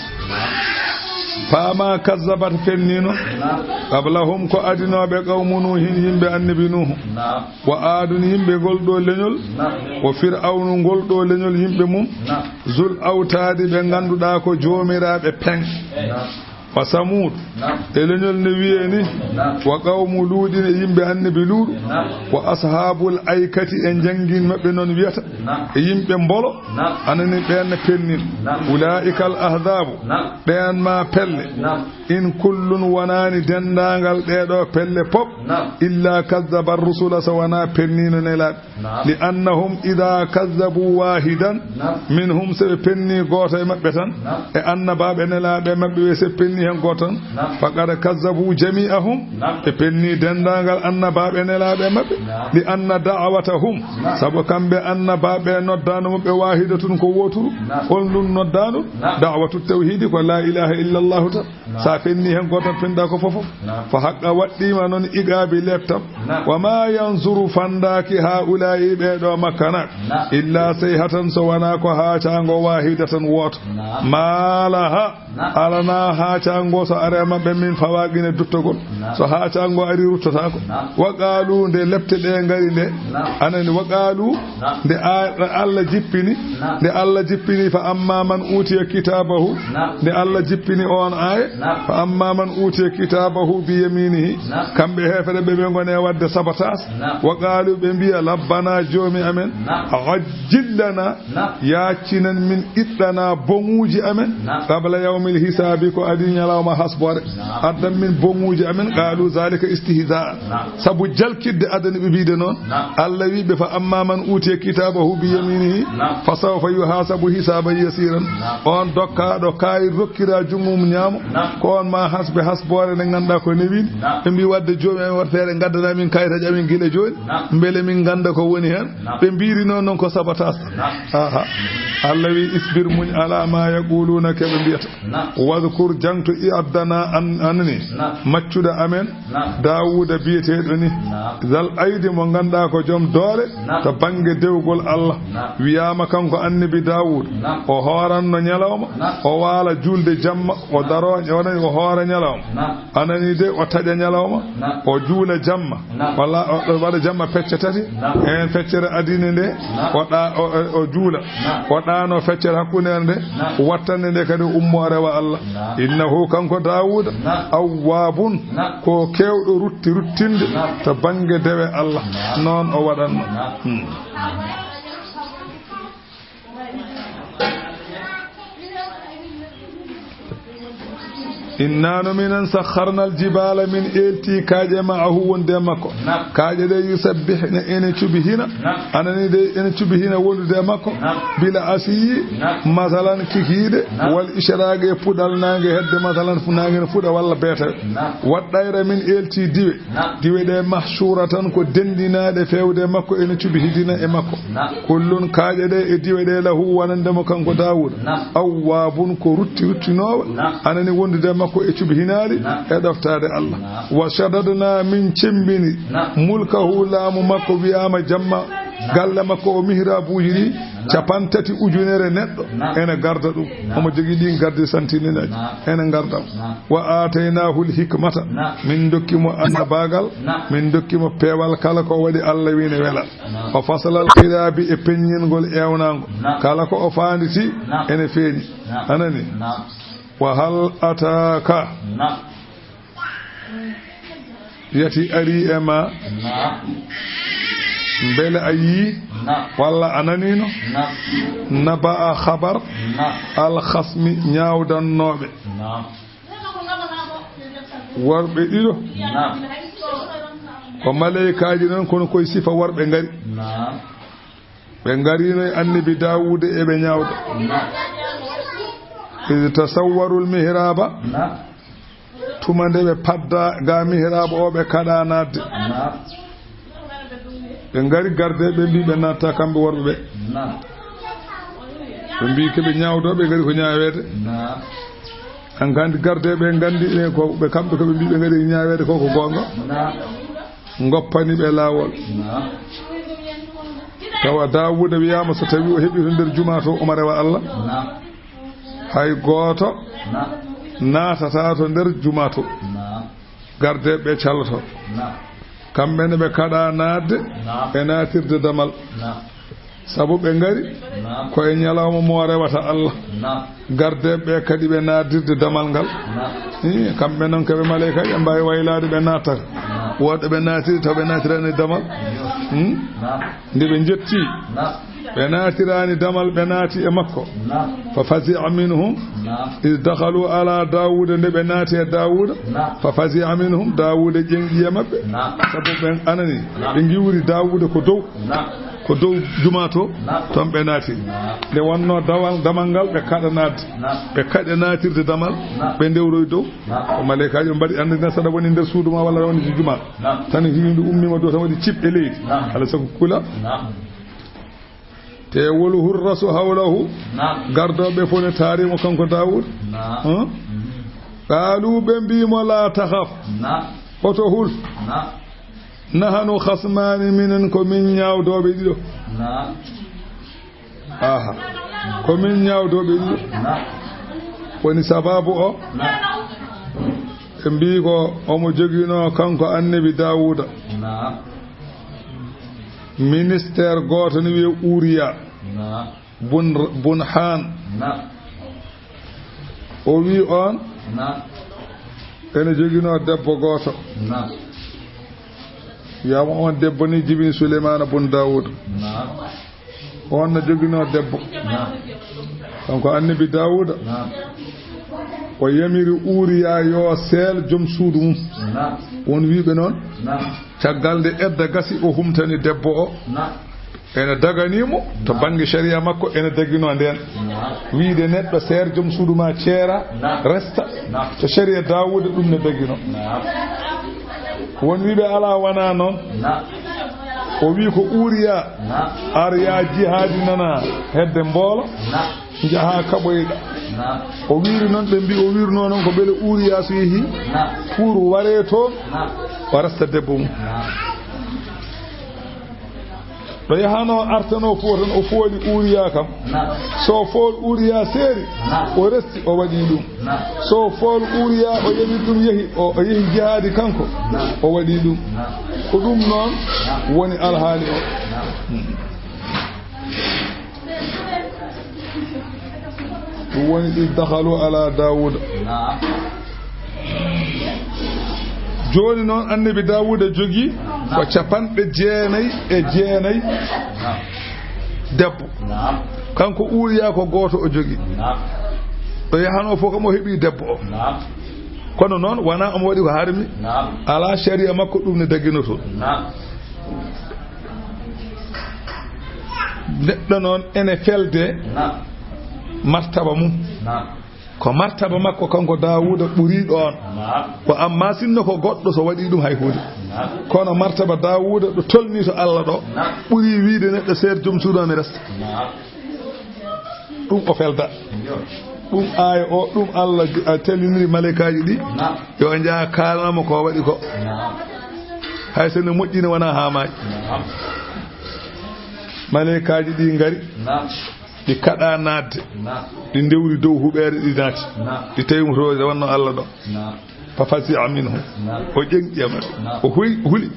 Fa ma kazzabat fennino Naam. qablahum ko adinooɓe qawmu Nuuhin yimɓe annabi Nuuhu. Naam. Wa aadun yimɓe ngol ɗo leñol. Naam. Wa fir'awnu ngol ɗo leñol yimɓe mum. Naam. Zul awtaadi ɓe ngannduɗaa ko joomiraaɓe peŋ. Naam. Wa Samuud, Naam. e leñol ne wiyee ni, Naam. wa qawmu Luuɗin e yimɓe annabi Luuɗu, Naam. wa ashaabul aykati e njanngiin maɓɓe noon wiyata, Naam. e yimɓe mbolo, Naam. anani ɓeen ne pennin. Naam. Ulaa'ikal ahzaabu, Naam. ɓeen ma pelle, Naam. In kullun wonaani denndaangal ɗee ɗoo pelle pop, Naam. Illa kazzaba rusula so wonaa penniino nelaaɓe. Naam. Li annahum idaa kazzabu waahidan Naam. minhum, so ɓe penni gooto e maɓɓe tan, Naam. E annabaaɓe nelaaɓe maɓɓe ɓe, so ɓe penni heen gooto tan, Naam. Faqad kazzabu jami'ahum, Naam. Ɓe penni denndaangal annabaaɓe nelaaɓe maɓɓe. Naam. Li anna da'watahum, Naam. Sabu kamɓe annabaaɓe noddaano maɓɓe waahidatun ko wooturu. Naam. Hol ndun noddaano? Naam. Da'watu tawhiidi ko laa ilaaha illa Allahu tan. Naam. So a fenni heen gooto tan, penɗa ko fofof. Naam. Fa haqqa waɗɗiima noon iqaabi leptam. Naam. Wa maa yanzuru fandaaki haa'ulaa'i ɓee ɗoo makkanaaɓe. Naam. Illa sayhatan so wonaa ko haacaango waahidatan wooto. Naam. Maa laha Naam. Alanaa haacaango so are maɓɓe min fawaaqin e duttogol. Naam. So haacaango ari ruttotaako. Naam. Wa qaalu nde lepte ɗee ngari nde. Naam. Anani wa qaalu Naam. Nde a-, Allah jippini, Naam. Nde Allah jippini, fa amma man utiya kitaabahu, Naam. Nde Allah jippini oon aaya, Naam. Fa amma man utiya kitaabahu bi yaminihi, Naam. Kamɓe heefere ɓe, ɓe ngone waɗde sabotage, Naam. Wa qaalu ɓe mbiya, rabbana joomi amen, Naam. Ajjil lana, Naam. Yaacinan min iɗɗana boŋuuji amen, Naam. Qabla yawmil hisaabi ko adii ñalawma hasboore, Naam. Addan min boŋuuji amen, qaalu zalika istihzaan. Naam. Sabu jalkitde adani ɓe wiyde noon. Naam. Allah wi ɓe, fa amma man utiya kitaabahu bi yaminihi, Naam. Fa sawfa yuhasabu hisaban yasiran. Naam. On dokkaaɗo kaayit rokkiraa junngo mum ñaamo, Naam. Ko on ma hasbe hasboore nde ngannduɗaa ko newinde. Naam. Ɓe mbi waɗde joomi amen warteere ngaddana min kaayitaaji amen gila jooni. Naam. Mbele min ngannda ko woni heen. Naam. Ɓe mbiri noon noon ko sabotage. Naam. Aha. Allah wi isbir muñ ala ma yaquluna ke ɓe mbiyata. Naam. Wadkur jangto i abdana an, anani. Naam. Maccuɗo amen. Naam. Daawuda biyeteeɗo ni. Naam. Zal aydi mo ngannduɗaa ko joom doole. Naam. To bannge dewgol Allah. Naam. Wiyaama kanko annabi Daawuda. Naam. O hooranno ñalawma. Naam. O waala juulde jamma. O daro, o nani o hoora ñalawma. Naam. Anani de o taƴa ñalawma. Naam. O juula jamma. Naam. Walla o, o waɗa jamma pecce tati. Naam. Heen feccere adine nde. Naam. O ɗa-, o, o, o juula. Naam. O ɗaano feccere hakkunde nde. Naam. Wattande nde kadi ummoore wa Allah. Naam. Innahu kanko Daawuda. Naam. Awwaabun. Naam. Ko keewɗo rutti ruttinde. Naam. To bannge dewe Allah. Naam. Noon o waɗanno. Naam. Hmm. Inna no minen sakharna al jibaala min elti kaaƴe ma'ahu wonde e makko. Naam. Kaaƴe ɗe yusabbihna ene cubi hina. Naam. Anani de ene cubi hina wondude e makko. Naam. Bil asiyyi. Naam. Masalan kikiiɗe. Naam. Wal ishraqi e puɗal naange hedde masalan fu naange no fuɗa walla beeta. Naam. Waɗɗayra min elti diwe. Naam. Diwe ɗe mahshuratan ko denndinaaɗe feewde e makko ene cubi hidina e makko. Naam. Kullun kaaƴe ɗe e diwe ɗe lahu wonande mo kanko Daawuda. Naam. Awwaabun ko rutti ruttinoowo. Naam. Anani wondude e makko e cubi hinaali. Naam. E ɗoftaade Allah. Naam. Wa shadadna min cemmbini. Naam. Mulkahu laamu makko wiyaama jamma. Naam. Galle makko o mihraabuuji ɗi. Capantati ujunere neɗɗo ene garda ɗum. Omo jogii ɗin garde santininaaji ene ngarda mo. Wa aataynaahu l-hikmata, min ndokki mo annabaagal, min ndokki mo peewal kala ko waɗi Allah wii ne wela. Wa faslal khitaabi, e peññingol eewnaango. Kala ko o faanditi ene feeñi. Anani? Wa hal ataaka, yati ari e ma? Mbele a yii? Walla a naniino? Naba'a, khabar, al khasmi, ñaawdannooɓe. Worɓe ɗiɗo. Ko maleykaaji non, kono koye sifa worɓe ngari. Ɓe ngarino e annabi Daawuda, eɓe ñaawda. Iz tasawwarul mihraba, tuma nde ɓe padda ga mihraba o, ɓe kaɗa naatde. Ɓe ngari garde, ɓe mbi ɓe naatta kamɓe worɓe ɓe. Ɓe mbi keɓe ñaawdo, ɓe ngari ko ñaaweede. An kandi garde ɓe ngandi ɓe ko ɓe kamɓe ko ɓe mbi ɓe ngari ñaaweede ko, ko goonga. Ngoppani ɓe laawol. Tawa Daawuda wiyaama so tawi o heɓi to nder jumaa to omo rewa Allah, hay gooto naatata to nder jumaa to. Gardeeɓe ɓe calloto. Kamɓe ne ɓe kaɗa naatde e naatirde damal. Sabu ɓe ngari ko e ñalawma mo rewata Allah. Gardeeɓe ɓe kadi ɓe naatirde damal ngal. Ii, kamɓe noon ko ɓe maleykaaji, ɓe mbaawi waylaade, ɓe naatata. Woɗɓe ɓe naatiri taw ɓe naatiraani damal. Hmm? Nde ɓe njetti, ɓe naatiraani damal, ɓe naati e makko. Fa fazi'a minhum iz dakhalu ala Daawuda, nde ɓe naati e Daawuda. Fa fazi'a minhum, Daawuda ƴeŋƴi e maɓɓe. Sabu ɓen anani, ɓe ngiwri Daawuda ko dow. Ko dow jumaa to, toon ɓe naati. Nde wonno dawal, damal ngal, ɓe kaɗa naatde. Ɓe kaɗa naatirde damal, ɓe ndewroy dow. Ko maleykaaji ɓe mbaɗi, anndi ne saɗa woni nder suudu ma walla woni jumaa. Tan himɓe ummiima dow tan waɗi cip e leydi. Alaa sago kula. Te wol hurrasu hawlahu. Gardooɓe fof ne taari mo kanko Daawuda. Hum? Qaalu, ɓe mbii mo, laa takhaf. Oto hul. Nahnu khasmaani, minen ko min ñaawdooɓe ɗiɗo. Aha. Ko min ñaawdooɓe ɗiɗo. Woni sababu o. Ɓe mbii ko omo joginoo kanko annabi Daawuda. Ministère gooto ne wiyee Uuriya. Bun, Bun Haan. O wii on ene joginoo debbo gooto. Wiyaama on debbo ni jibini Suleymaana bun Daawuda. On no joginoo debbo. Kanko annabi Daawuda. O yamiri Uuriya yo seel jom suudu mum. On wiiɓe noon. Caggal nde edda gasi, o humtani debbo o. Ene daganii mo to bannge sharia makko, ene daginoo ndeen. Wiide neɗɗo seer jom suudu ma ceera, resta. To sharia Daawuda, ɗum ne daginoo. Won wiiɓe alaa, wanaa noon. O wii ko Uuriya, ar yaa jihaadi nana hedde mboolo. Njahaa kaɓoyɗa. O wiiri noon, ɓe mbii, o wiirnoo noon ko mbele Uuriya so yehi pour waree toon, o resta debbo mum. Ɗo yahanoo artanoo fof tan, o fooli Uuriya kam. So o fool Uuriya seeri, o resti, o waɗi ɗum. So o fool Uuriya, o yami ɗum, yehi, o, o yehi jihaadi kanko, o waɗi ɗum. Ko ɗum noon woni alhaali o. Ɗum woni, iz dakhalu ala Daawuda. Jooni noon, annabi Daawuda jogii ko capanɗe jeenayi e jeenayi debbo. Kanko Uuriya ko gooto o jogii. Ɗo yahanoo fof kam o heɓii debbo o. Kono noon, wonaa omo waɗi ko harmi. Alaa, sharia makko ɗum ne daginotoo. Neɗɗo noon ene felde martaba mum. Ko martaba makko kanko Daawuda ɓuri ɗoon. Ko amma sinno ko goɗɗo so waɗi ɗum hay huunde. Kono martaba Daawuda ɗo tolni to Allah ɗo ɓuri wiide neɗɗo seer jom suudu am e resta. Ɗum o felda. Ɗum aaya o, ɗum Allah a teliniri malaykaaji ɗi. Yo njaha kaalana mo ko waɗi ko. Hay so ne moƴƴi ne wonaa haa maayi. Maleykaaji ɗi ngari, ɗi kaɗa naatde, ɗi ndewri dow huɓeere, ɗi naati, ɗi tawi mo to wonno Allah ɗo. Fa fazi'a minhum, o ƴeŋƴi e maɓɓe, o huy-, huli,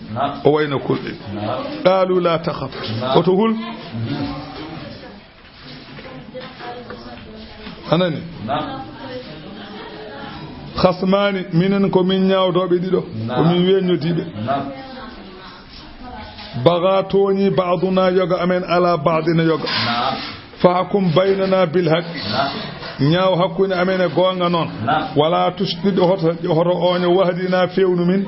o wayno kulɓe. Qaalu laa takhaf, oto hul. Anani? Khasmaani, minen ko min ñaawdooɓe ɗiɗo, ko min weññodiiɓe. Baga, tooñi, ba'duna, yoga amen, ala ba'din, yoga. Fahkum baynana bil haqqi, ñaaw hakkunde amen e goonga noon. Wala tushdid, hoto, hoto oño, wahdina, fewnu min,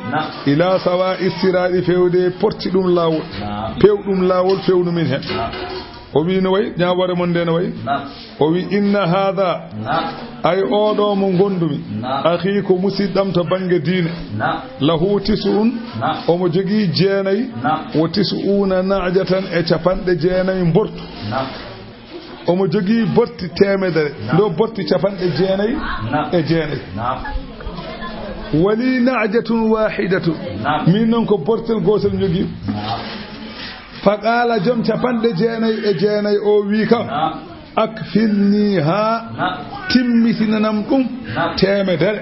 ila sawa'i sirati, fewde porti ɗum laawol. Pew ɗum laawol, fewnu min hen. O wi no wayi, ñaawoore mon nde no wayi? O wi, inna haada, ay oɗo mo ngondumi, akhi, ko musidɗam to bannge diine. Lahu tis'un, omo jogii jeenayi, wo tis'una na'jatan, e capanɗe jeenayi mbortu. Omo jogii borti teemedere, ndo borti capanɗe jeenayi e jeenayi. Wali na'jatun wahidatun, min noon ko bortel gootel njogii. Fa qaala, joom capanɗe jeenayi e jeenayi o wi kam, akfilniha, timmitinanam ɗum teemedere.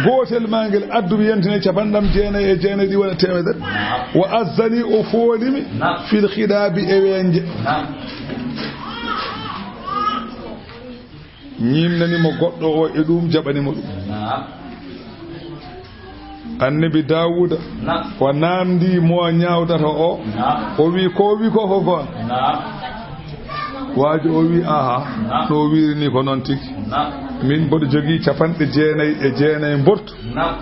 Gootel maa ngel addu mi yentine capanɗam jeenayi e jeenayi ɗi wona teemedere. Wa azzani, o foolimi, fil khidaabi, e weenje. Ñiimnani mo goɗɗo o e ɗum, jaɓani mo ɗum. Annabi Daawuda, naam, o naamndi mo ñaawdata o. Naam. O wi, ko wi ko, ko goonga? Naam. Waajo o wi, aha, naam, no o wiiri ni ko noon tigi. Naam. Min mboɗo jogii capanɗe jeenayi e jeenayi mbortu. Naam.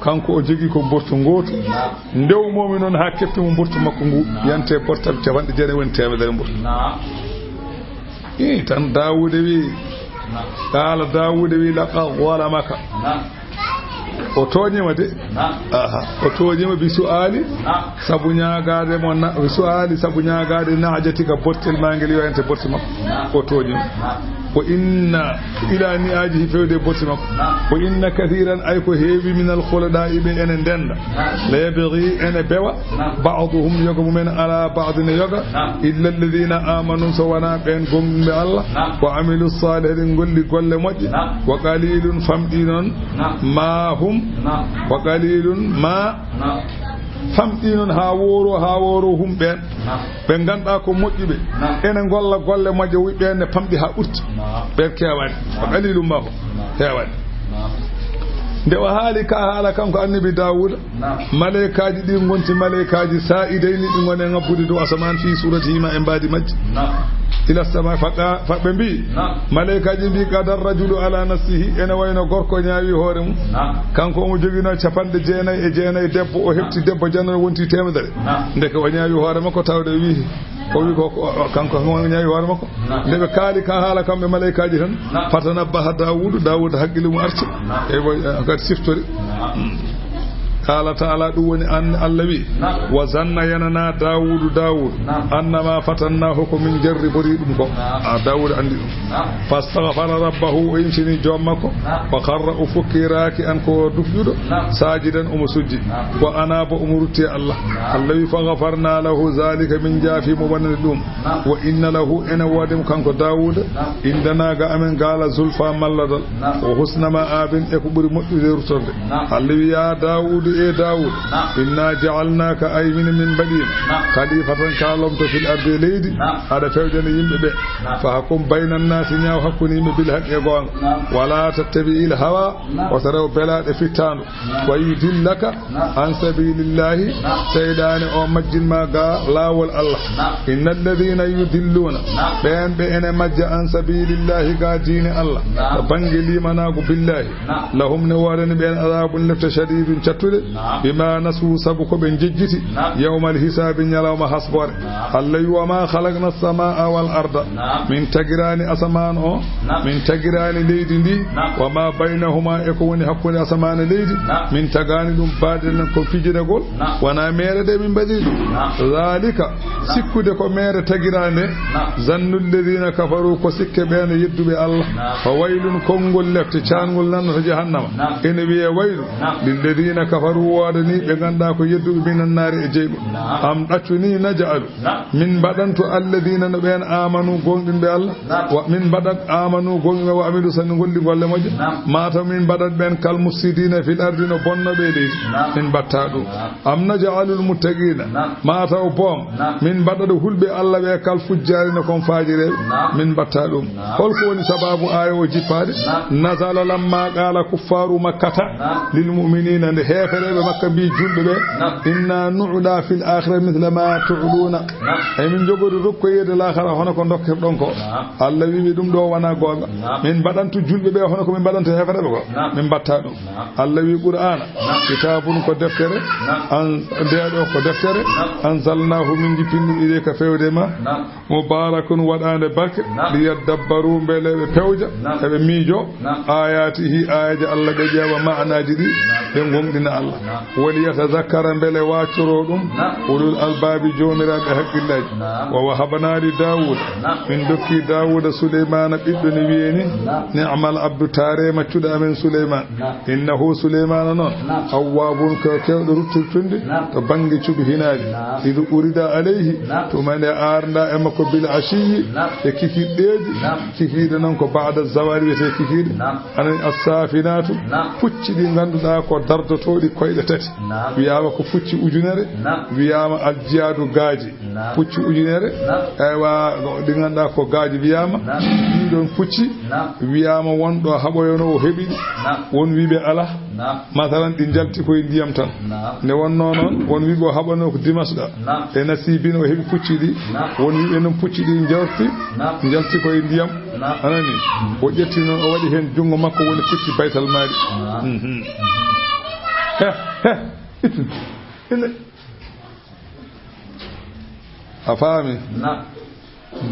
Kanko o jogii ko mbortu ngootu. Naam. Ndewmomi noon haa kefti mo mbortu makko ngu, naam, yante bortal capanɗe jeenayi woni teemedere mbortu. Naam. Ii, tan Daawuda wi, naam, qaala Daawuda wi, laqad zalamaka. Naam. O tooñiima de. Naam. Aha, o tooñiima bi su'aali. Naam. Sabu ñaagaade mo na-, bi su'aali, sabu ñaagaade na'jatika, bortel maa ngel, yo yante bortel makko. Naam. O tooñiima. Naam. Wa inna ila ni'ajihi, fewde bortel makko. Naam. Wa inna kathiran, ay ko heewi, minal khulada'i, ɓe ene ndenda. Naam. La yabghi, ene bewa. Naam. Ba'duhum, yoga mumen, ala ba'din, yoga. Naam. Illa alladhina amanu, so wonaa ɓeen gomɗinɓe Allah. Naam. Wa amilu salihati, ngolli golle moƴƴe. Naam. Wa qalilun, famɗi noon. Naam. Ma hum. Naam. Wa qalilun ma. Naam. Famɗi noon haa wooro, haa wooro hum ɓeen. Naam. Ɓe ngannduɗaa ko moƴƴuɓe. Naam. Ene ngolla golle moƴƴe, wi ɓeen ne pamɗi haa ɓurti. Naam. Ɓeen keewaani. Naam. Wa qalilun ma hum. Naam. Heewaani. Naam. Nde o haali ka haala kanko annabi Daawuda, naam, maleykaaji ɗi ngonti maleykaaji saa'idayni, ɗi ngoni e ngabbude dow asamaan, fii suuratihima, e mbaadi majji. Naam. Ila sama, fa qa-, fa ɓe mbi, naam, maleykaaji mbi, qada rajulu ala nafsihi, ene wayno gorko ñaawi hoore mum. Naam. Kanko omo joginoo capanɗe jeenayi e jeenayi debbo, o heɓti debbo janano wonti teemedere. Naam. Ndeke o ñaawi hoore makko tawde o wi, o wi ko, ko, o, kanko o ñaawi hoore makko. Naam. Nde ɓe kaali ka haala kamɓe maleykaaji tan, naam, fatanabbaha Daawudu, Daawuda hakkille mum arti. Naam. E wo, eh, kadi siftori. Naam. Mm. Qaala ta'ala, ɗum woni an, Allah wi, naam, wa zanna, yanana Daawudu, Daawudu, naam, annama fatannahu, ko min jarribori ɗum ko. Naam. A, Daawuda anndi ɗum. Naam. Fastaghfara rabbahu, o intini joom makko. Naam. Wa kharra, o fukki, raaki'an, ko dukƴuɗo. Naam. Saajidan, omo sujji. Naam. Wa anaaba, omo rutti e Allah. Naam. Allah wi, faghafarna lahu zalika, min jaafi mo wonande ɗum. Naam. Wa inna lahu, ene woodi mo kanko Daawuda, naam, indana ga amen ga la zulfa, malladal, naam, wa husna ma'abin, e ko ɓuri moƴƴude ruttorde. Naam. Allah wi, ya Daawudu, e Daawuda, naam, inna ja'alnaka, ay minen min mbaɗima, naam, khalifatan, ka lomto, fil ardi, e leydi, naam, aɗa fewjana yimɓe ɓe. Naam. Fahkum bayna nnaasi, ñaaw hakkunde yimɓe, bil haqqi, e goonga. Naam. Wala tattabi'il hawa, naam, wota rew belaaɗe fittaandu. Naam. Wa yudillaka, naam, an sabilillahi, naam, seyɗaane o majjin ma ga laawol Allah. Naam. Innal ladhina yudilluna, naam, ɓeen ɓe ene majja, an sabilillahi, ga diine Allah, naam, to bannge limanaagu billahi, naam, lahum, ne woodani ɓeen, adabun, lefte, shadidun, cattuɗe, naam, bima nasu, sabu ko ɓe njejjiti, naam, yawmal hisaabi, ñalawma hasboore. Naam. Allah wi, wa ma khalaqna as-samaa wal arda, naam, min tagiraani asamaan o, naam, min tagiraani leydi ndi, naam, wa ma baynahuma, e ko woni hakkunde asamaan e leydi, naam, min tagaani ɗum baatilan, ko fijinagol, naam, wonaa meere de min mbaɗiri ɗum. Naam. Zalika, Sikkude ko meere tagiraande. Naam. Zannul ladina kafaru, ko sikke ɓeen yedduɓe Allah. Naam. Fa waylun, konngol lefte, caangol nannata jahannama. Naam. Ene wiyee waylu. Naam. Lil ladina kafaru, woodanii ɓe ngannduɗaa ko yedduɓe minan naari e jeyɓe. Naam. Am ɗaccu ni naj'alu. Naam. Min mbaɗantu alladina no ɓeen amanu, gooŋɗinɓe Allah. Naam. Wa min mbaɗat amanu, gooŋɗinɓe wa amilu sani golli golle moƴƴe. Naam. Maa taw min mbaɗat ɓeen kal mufsidina fil ardi, no bonnooɓe e leydi. Naam. Min mbaɗta ɗum. Naam. Am naj'alul muttaqina. Naam. Maa taw boom. Naam. Min mbaɗat hulɓe Allah ɓe kal fujjaari no kon faajireeɓe. Naam. Min mbaɗta ɗum. Naam. Holko woni sababu aaya o jippaade? Naam. Nazala lamma qala kuffaru makkata. Naam. Lil mu'minina, nde heefereeɓe Makka mbi julɓe ɓe. Naam. Inna nu'da fil akhirati mithla ma tu'duna. Naam. Emin njogori rokkoyeede laakara hono ko dokkirɗon ko. Naam. Allah wi'i ɓe ɗum ɗo wona goonga. Naam. Min mbaɗantu julɓe ɓe hono ko min mbaɗanta heefereeɓe ko. Naam. Min mbaɗta ɗum. Naam. Allah wi'i Qur'aana. Naam. Kitabun ko deftere. Naam. An, nde ɗo ko deftere. Naam. Anzalnahu min jippin ɗum ilayka fewde ma. Naam. Mubarakun waɗaande barke. Naam. Liyaddabbaru mbele ɓe pewja. Naam. Eɓe miijo. Naam. Ayatihi ayaji Allah ɓe ƴeewa ma'anaji ɗi. Naam. Ɓe gonɗina Allah. Naam. Waliyatazakkara mbele waccoro ɗum. Naam. Ulul albabi joomiraaɓe haqqillaaji. Naam. Wa wahabna li Dawuda. Naam. Min dokki Dawuda Suleymaana ɓiɗɗo ne wiyeni. Naam. Ni'mal abdu taarema cuɗa amen Suleymaan. Naam. Innahu Suleymaana noon. Naam. Awwabun ko kewɗo ruttirtunde. Naam. To bannge cuɓi hinaali. Naam. Idu urida alayhi. Naam. Tuma nde arda e makko bil ashiyi. Naam. E kikiɗɗeeji. Naam. Kikiɗe noon ko ba'da zawali wiyete kikiɗe. Naam. Anani as-safinatu. Naam. Pucci ɗi ngannduɗaa ko dardotooɗi koyɗe tati. Naam. Wiyaama ko pucci ujunere. Naam. Wiyaama aljiyaadu gaaji. Naam. Pucci ujunere. Naam. Eywa, ɗi ngannduɗaa ko gaaji wiyaama. Naam. Ɗiɗon pucci. Naam. Wiyaama won ɗo haɓoyono o heɓi ɗi. Naam. Won wiiɓe alaa. Naam. Masalan, ɗi njalti koye ndiyam tan. Naam. Nde wonnoo noon, won wiiɓe o haɓanoo ko dimasɗa. Naam. E nasibin o heɓi pucci ɗi. Naam. Won wiiɓe noon pucci ɗi njalti. Naam. Njalti koye ndiyam. Naam. Anani? O ƴetti noon, o waɗi heen junngo makko, woni pucci baytal maali. Naam. Mhm. He, he, ittu. Ine. A faami? Naam.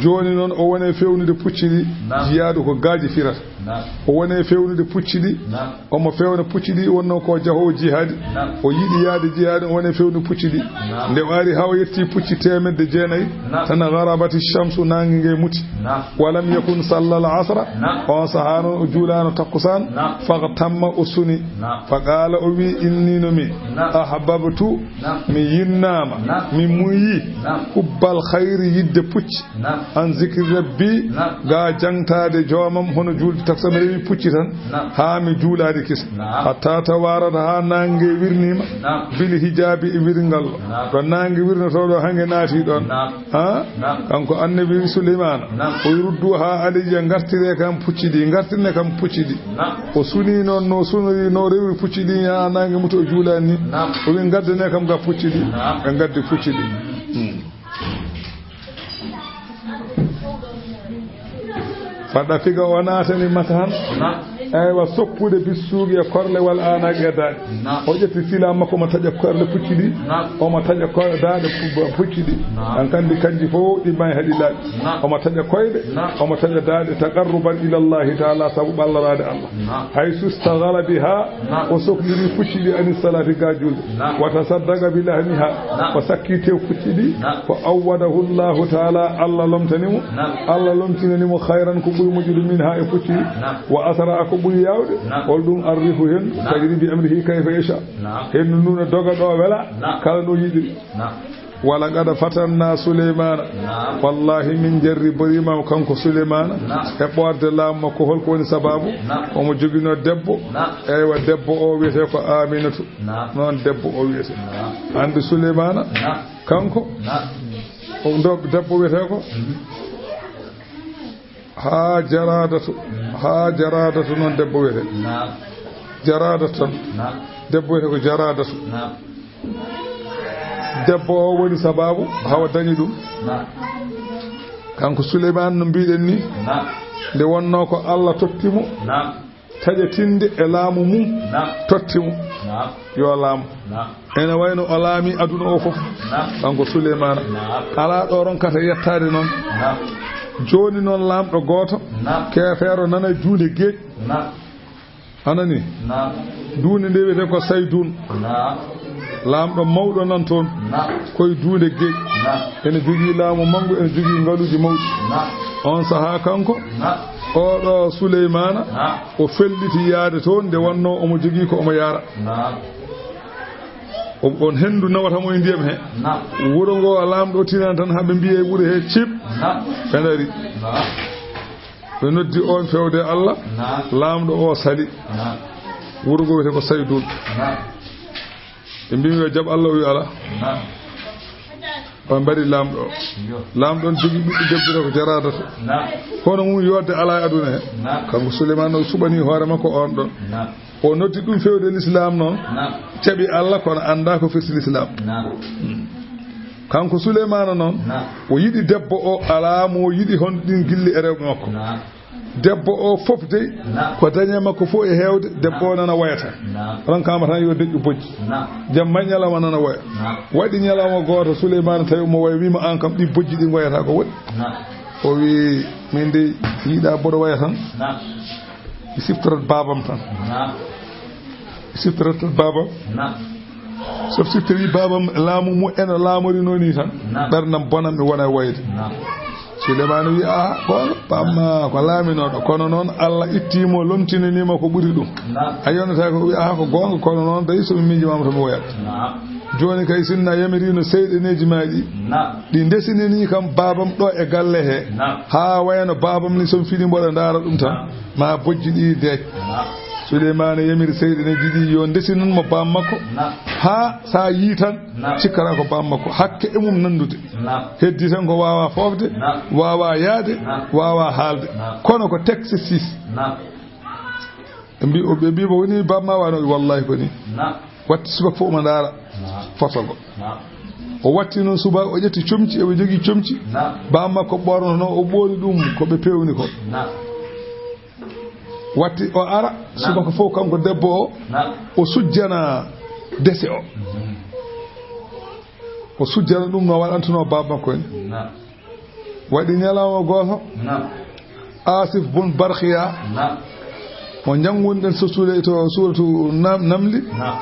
Jooni noon, o woni e feewnude pucci ɗi. Naam. Jihaadu ko gaaji firata. Naam. O woni e feewnude pucci ɗi. Naam. Omo feewna pucci ɗi, wonnoo ko jahoowo jihaadi. Naam. O yiɗi yahde jihaadi, o woni e feewnude pucci ɗi. Naam. Nde o ari haa o yetti pucci teemedde jeenayi, naam, tan garabati shamsu, naange nge muti. Naam. Walam yakun sallal asra. Naam. On sahaa noon o juulaano takkusaan. Naam. Faghtamma, o suni. Naam. Faqaala, o wi, inni no mi. Naam. Ahbabtu. Naam. Mi yinnaama. Naam. Mi muyi. Naam. Hubbal khayri, yidde pucci. Naam. An zikri rabbi. Naam. Ga jangtaade joomam, hono juulde takkusaan, mi rewi pucci tan. Naam. Haa mi juulaade kisa. Naam. Hatta tawarat, haa naange wirniima. Naam. Bil hijaabi, e wirngal. Naam. Ɗo naange wirnotoo ɗo, hange naati ɗoon. Naam. Ha? Naam. Kanko annabi Suleymaana. Naam. O wi, rudduha alayya, ngartire kam pucci ɗi, ngartirne kam pucci ɗi. Naam. O suni noon, no sunori, no rewi pucci ɗi, haa naange muti o juulaani. Naam. O wi, ngaddane kam ga pucci ɗi. Naam. Ɓe ngaddi pucci ɗi. Hmm. Fa dafiqa, o naatani masahan. Naam. Eywa, soppude bissuugi e korle, wal a'naaqi e daaɗe. Naam. O ƴetti sila makko, omo taƴa korle pucci ɗi. Naam. Omo taƴa ko-, daaɗe pu-, pucci ɗi. Naam. An kandi kanji fof ɗi maayi haɗi laaɓi. Naam. Omo taƴa koyɗe, naam, omo taƴa daaɗe, taqarruban ila Allahi taala, sabu ɓallaraade Allah. Naam. Haysu istaghala biha, naam, o sokliri pucci ɗi, ani salati, ga julde. Naam. Wa tasaddaqa bi lahmiha, naam, o sakki tew pucci ɗi. Naam. Fa awwadahu Allahu taala, Allah lomtani mo. Naam. Allah lomtinani mo khayran, ko ɓuri moƴƴude, minha, e pucci ɗi. Naam. Wa asra, ko ɓuri yaawde. Naam. Hol ɗum? Arrihu, hendu. Naam. Tajri bi amrihi kayfa yasha. Naam. Hendu nduu no doga ɗo wela. Naam. Kala ɗo yiɗiri. Naam. Wa laqad fatanna Suleymaana. Naam. Wallahi, min jarriboriima kanko Suleymaana. Naam. E ɓoorde laamu makko, holko woni sababu? Naam. Omo joginoo debbo. Naam. Eywa, debbo o wiyetee ko Aminatu. Naam. Noon debbo o wiyetee. Naam. Anndi Suleymaana? Naam. Kanko? Naam. O ndo-, debbo wiyetee ko? Mhm. Haa Jaraadatu, haa Jaraadatu noon debbo wiyetee. Naam. Jaraadatu tan. Naam. Debbo wiyetee ko Jaraadatu. Naam. Debbo o woni sababu hawa dañi ɗum. Naam. Kanko Suleymaan no mbiɗen ni, naam, nde wonnoo ko Allah totti mo, naam, taƴatinde e laamu mum, naam, totti mo. Naam. Yo laamu. Naam. Ene wayno o laami aduna o fof. Naam. Kanko Suleymaana. Naam. Alaa ɗo ronkata yettaade noon. Naam. Jooni noon laamɗo gooto, naam, keefeero nana juunde geeƴ. Naam. A nani? Naam. Duunde nde wiyetee ko Saydun. Naam. Laamɗo mawɗo nan toon. Naam. Koye duunde geƴ. Naam. Ene jogii laamu manngu, ene jogii ngaluuji mawɗi. Naam. Oon sahaa kanko, naam, oɗo Suleymaana, naam, o felliti yaade toon nde wonnoo omo jogii ko omo yaara. Naam. O, on henndu nawata mo e ndiyam he. Naam. Wuro ngo laamɗo o tinani tan haa ɓe mbiya e wuro he cip. Naam. Ɓe ndari. Naam. Ɓe noddi oon fewde Allah. Naam. Laamɗo o sali. Naam. Wuro ngo wiyetee ko Saydun. Naam. Ɓe mbiimi yo jaɓ Allah, o wi alaa. Naam. On mbari laamɗo o. Yo. Laamɗo on jogii ɓiɗɗo debbo ko jaraada to. Naam. Hono mum yodde alaa e aduna he. Naam. Kanko Suleymaana o suɓanii hoore makko oon ɗon. Naam. O noddi ɗum fewde lislaam noon. Naam. Jaɓi Allah kono anndaa ko firti lislaam. Naam. Hmm. Kanko Suleymaana noon, naam, o yiɗi debbo o, alaa mo o yiɗi hono ɗin gilli e rewɓe makko. Naam. Debbo o fof dey, naam, ko dañe makko fof e heewde, debbo o, naam, nana wayata. Naam. Onon kaama tan yo deƴƴu bojji. Naam. Jamma e ñalawma nana waya. Naam. Waɗi ñalawma gooto, Suleymaana tawi omo waya, wiima, "Aan kam, ɗi bojji ɗi ngoyata ko waɗi?" Naam. O wi, "Min dey, yiɗa mboɗo waya tan." Naam. Mi siftorat baabam tan. Naam. Mi siftorat tan baabam. Naam. So mi siftori baabam, laamu mu eno laamorinoo nii tan, naam, ɓerndam bonan, mi wona e wayde. Naam. Suleymaana wi, "Aha, goonga, baabam ko laaminooɗo, kono noon Allah ittii mo, lomtinanii mo ko ɓuri ɗum." Naam. A yonata ko wi, "Aha, ko goonga, kono noon tawi so mi miijimaama to mi woyat." Naam. Jooni kay, sinno a yamiriino seyɗeneeji maa ɗi, naam, ɗi ndesinanii kam baabam ɗo e galle he. Naam. Haa wayno baabam ni, so mi fini mboɗo ndaara ɗum tan, naam, ma bojji ɗi deec. Naam. Suleymaana yamiri seyɗeneeji ɗi yo ndesinan mo baam makko. Naam. Haa so a yii tan, naam, cikkata ko baam makko. Hakke e mum nanndude. Naam. Heddi tan ko waawa foofde, naam, waawa yaade, naam, waawa haalde. Naam. Kono ko texte six. Naam. Ɓe mbi, o, ɓe mbi mo, "Woni baam ma wano?" "Wallahi ko ni." Naam. Watti subaka fof omo ndaara, naam, foto ngo. Naam. O watti noon subaka, o ƴetti comci, omo jogii comci. Naam. Baam makko ɓornono, o ɓooni ɗum ko ɓe pewni ko. Naam. Watti o ara, naam, subaka fof kanko debbo o, naam, o sujjana dese o. Mhm. O sujjana ɗum no waɗantuno baam makko ni. Naam. Waɗi ñalawma gooto. Naam. Asif bun Barkiya. Naam. Mo njanngunɗen so suule to suuratu Nam-, Namli. Naam.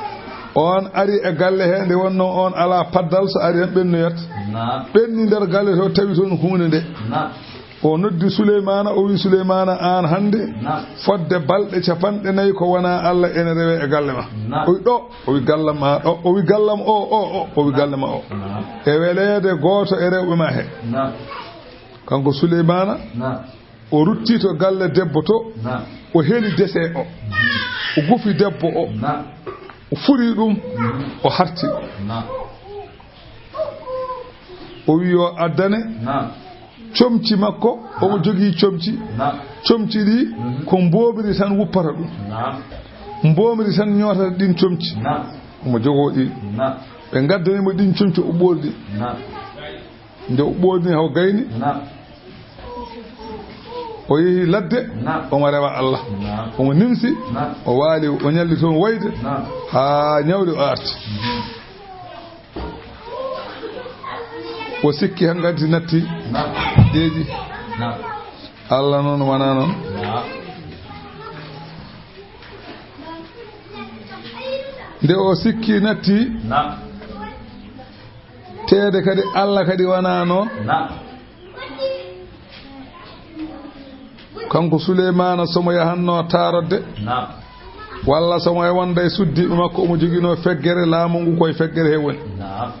On ari e galle he nde wonnoo on alaa paddal, so ari tan ɓennoyat. Naam. Ɓenni nder galle to, tawi toon huunde nde. Naam. O noddi Suleymaana, o wi, "Suleymaana, aan hannde, naam, fodde balɗe capanɗe nayi ko wonaa Allah ene rewe e galle ma." Naam. O wi, "Ɗo?" O wi, "Galle ma ɗo." O wi, "Galle ma o, o, o." O wi, "Galle ma o." Naam. E weleede gooto e rewɓe ma he. Naam. Kanko Suleymaana, naam, o rutti to galle debbo to, naam, o heli dese o, o gufi debbo o, naam, o furi ɗum, mhm, o harti. Naam. O wi yo addane, naam, comci makko, omo, naam, jogii comci. Naam. Comci ɗi, mhm, ko mboomri tan wuppata ɗum. Naam. Mboomri tan ñootata ɗin comci. Naam. Omo jogoo ɗi. Naam. Ɓe ngaddani mo ɗin comci, o ɓoorɗi. Naam. Nde o ɓoorni, haw gayni, naam, o yehi ladde, naam, omo rewa Allah. Naam. Omo nimsi, naam, o waali, o ñalli toon wayde, naam, haa ñawli o arti. Mhm. O sikki hankanti natti, naam, deeƴi. Naam. Allah noon wonaa noon. Naam. Nde o sikki natti, naam, teede kadi Allah kadi wonaa noon. Naam. Kanko Suleymaana, so mo yahanno taarodde, naam, walla so mo e wonda e suddiiɓe makko, omo joginoo feggere, laamu ngu koye feggere he woni. Naam.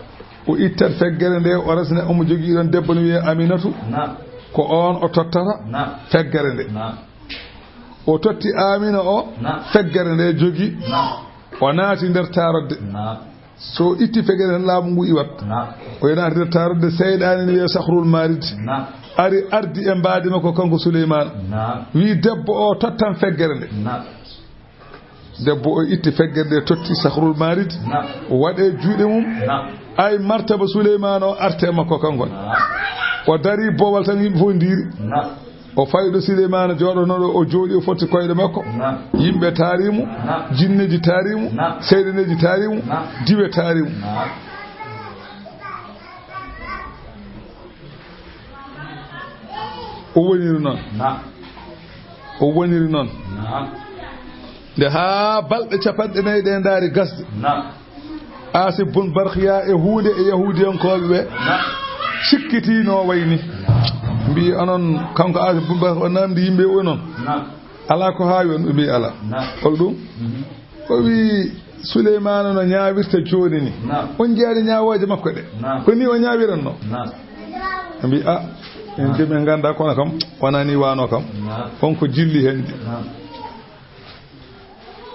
O ittat feggere nde, o resna, omo jogii ɗon debbo no wiyee Aminatu. Naam. Ko oon o tottata, naam, feggere nde. Naam. O totti Amina o, naam, feggere nde jogi. Naam. O naati nder taarodde. Naam. So itti feggere tan, laamu ngu iwat. Naam. O naati nder taarodde, seyɗaane ne wiyee Sahrul Marid. Naam. Ari, ardi e mbaadi makko kanko Suleymaana. Naam. Wi, "Debbo o tottan feggere nde." Naam. Debbo o itti feggere nde, totti Sahrul Marid. Naam. O waɗe juuɗe mum. Naam. Ay martaba Suleymaana o arte makko kanko. Naam. O dari boowal tan, yimɓe fof ndiiri. Naam. O fawi ɗo Suleymaana jooɗonoo ɗo, o jooɗi, o fotti koyɗe makko. Naam. Yimɓe taari mo, naam, jinneeji taari mo, naam, seyɗaneeji taari mo, naam, diwe taari mo. Naam. O woniri noon. Naam. O woniri noon. Naam. Nde haa balɗe capanɗe nayi ɗe ndaari gasde. Naam. Asib bun Barkiya e huunde e Yahuudiyankooɓe ɓe sikkitii no wayni. Mbii onon, kanko Asib bun Barkiya o naamndi yimɓe o noon. Alaa ko haawi on? Ɓe mbii alaa. Hol ɗum? O wii, Suleymaana no ñaawirta jooni ni. On njiyaani ñaawooje makko ɗe? Ko ni o ñaawiranno? Ɓe mbii, a, en de min nganndaa kono kam, wonaa ni waano kam. On ko jilli heen de.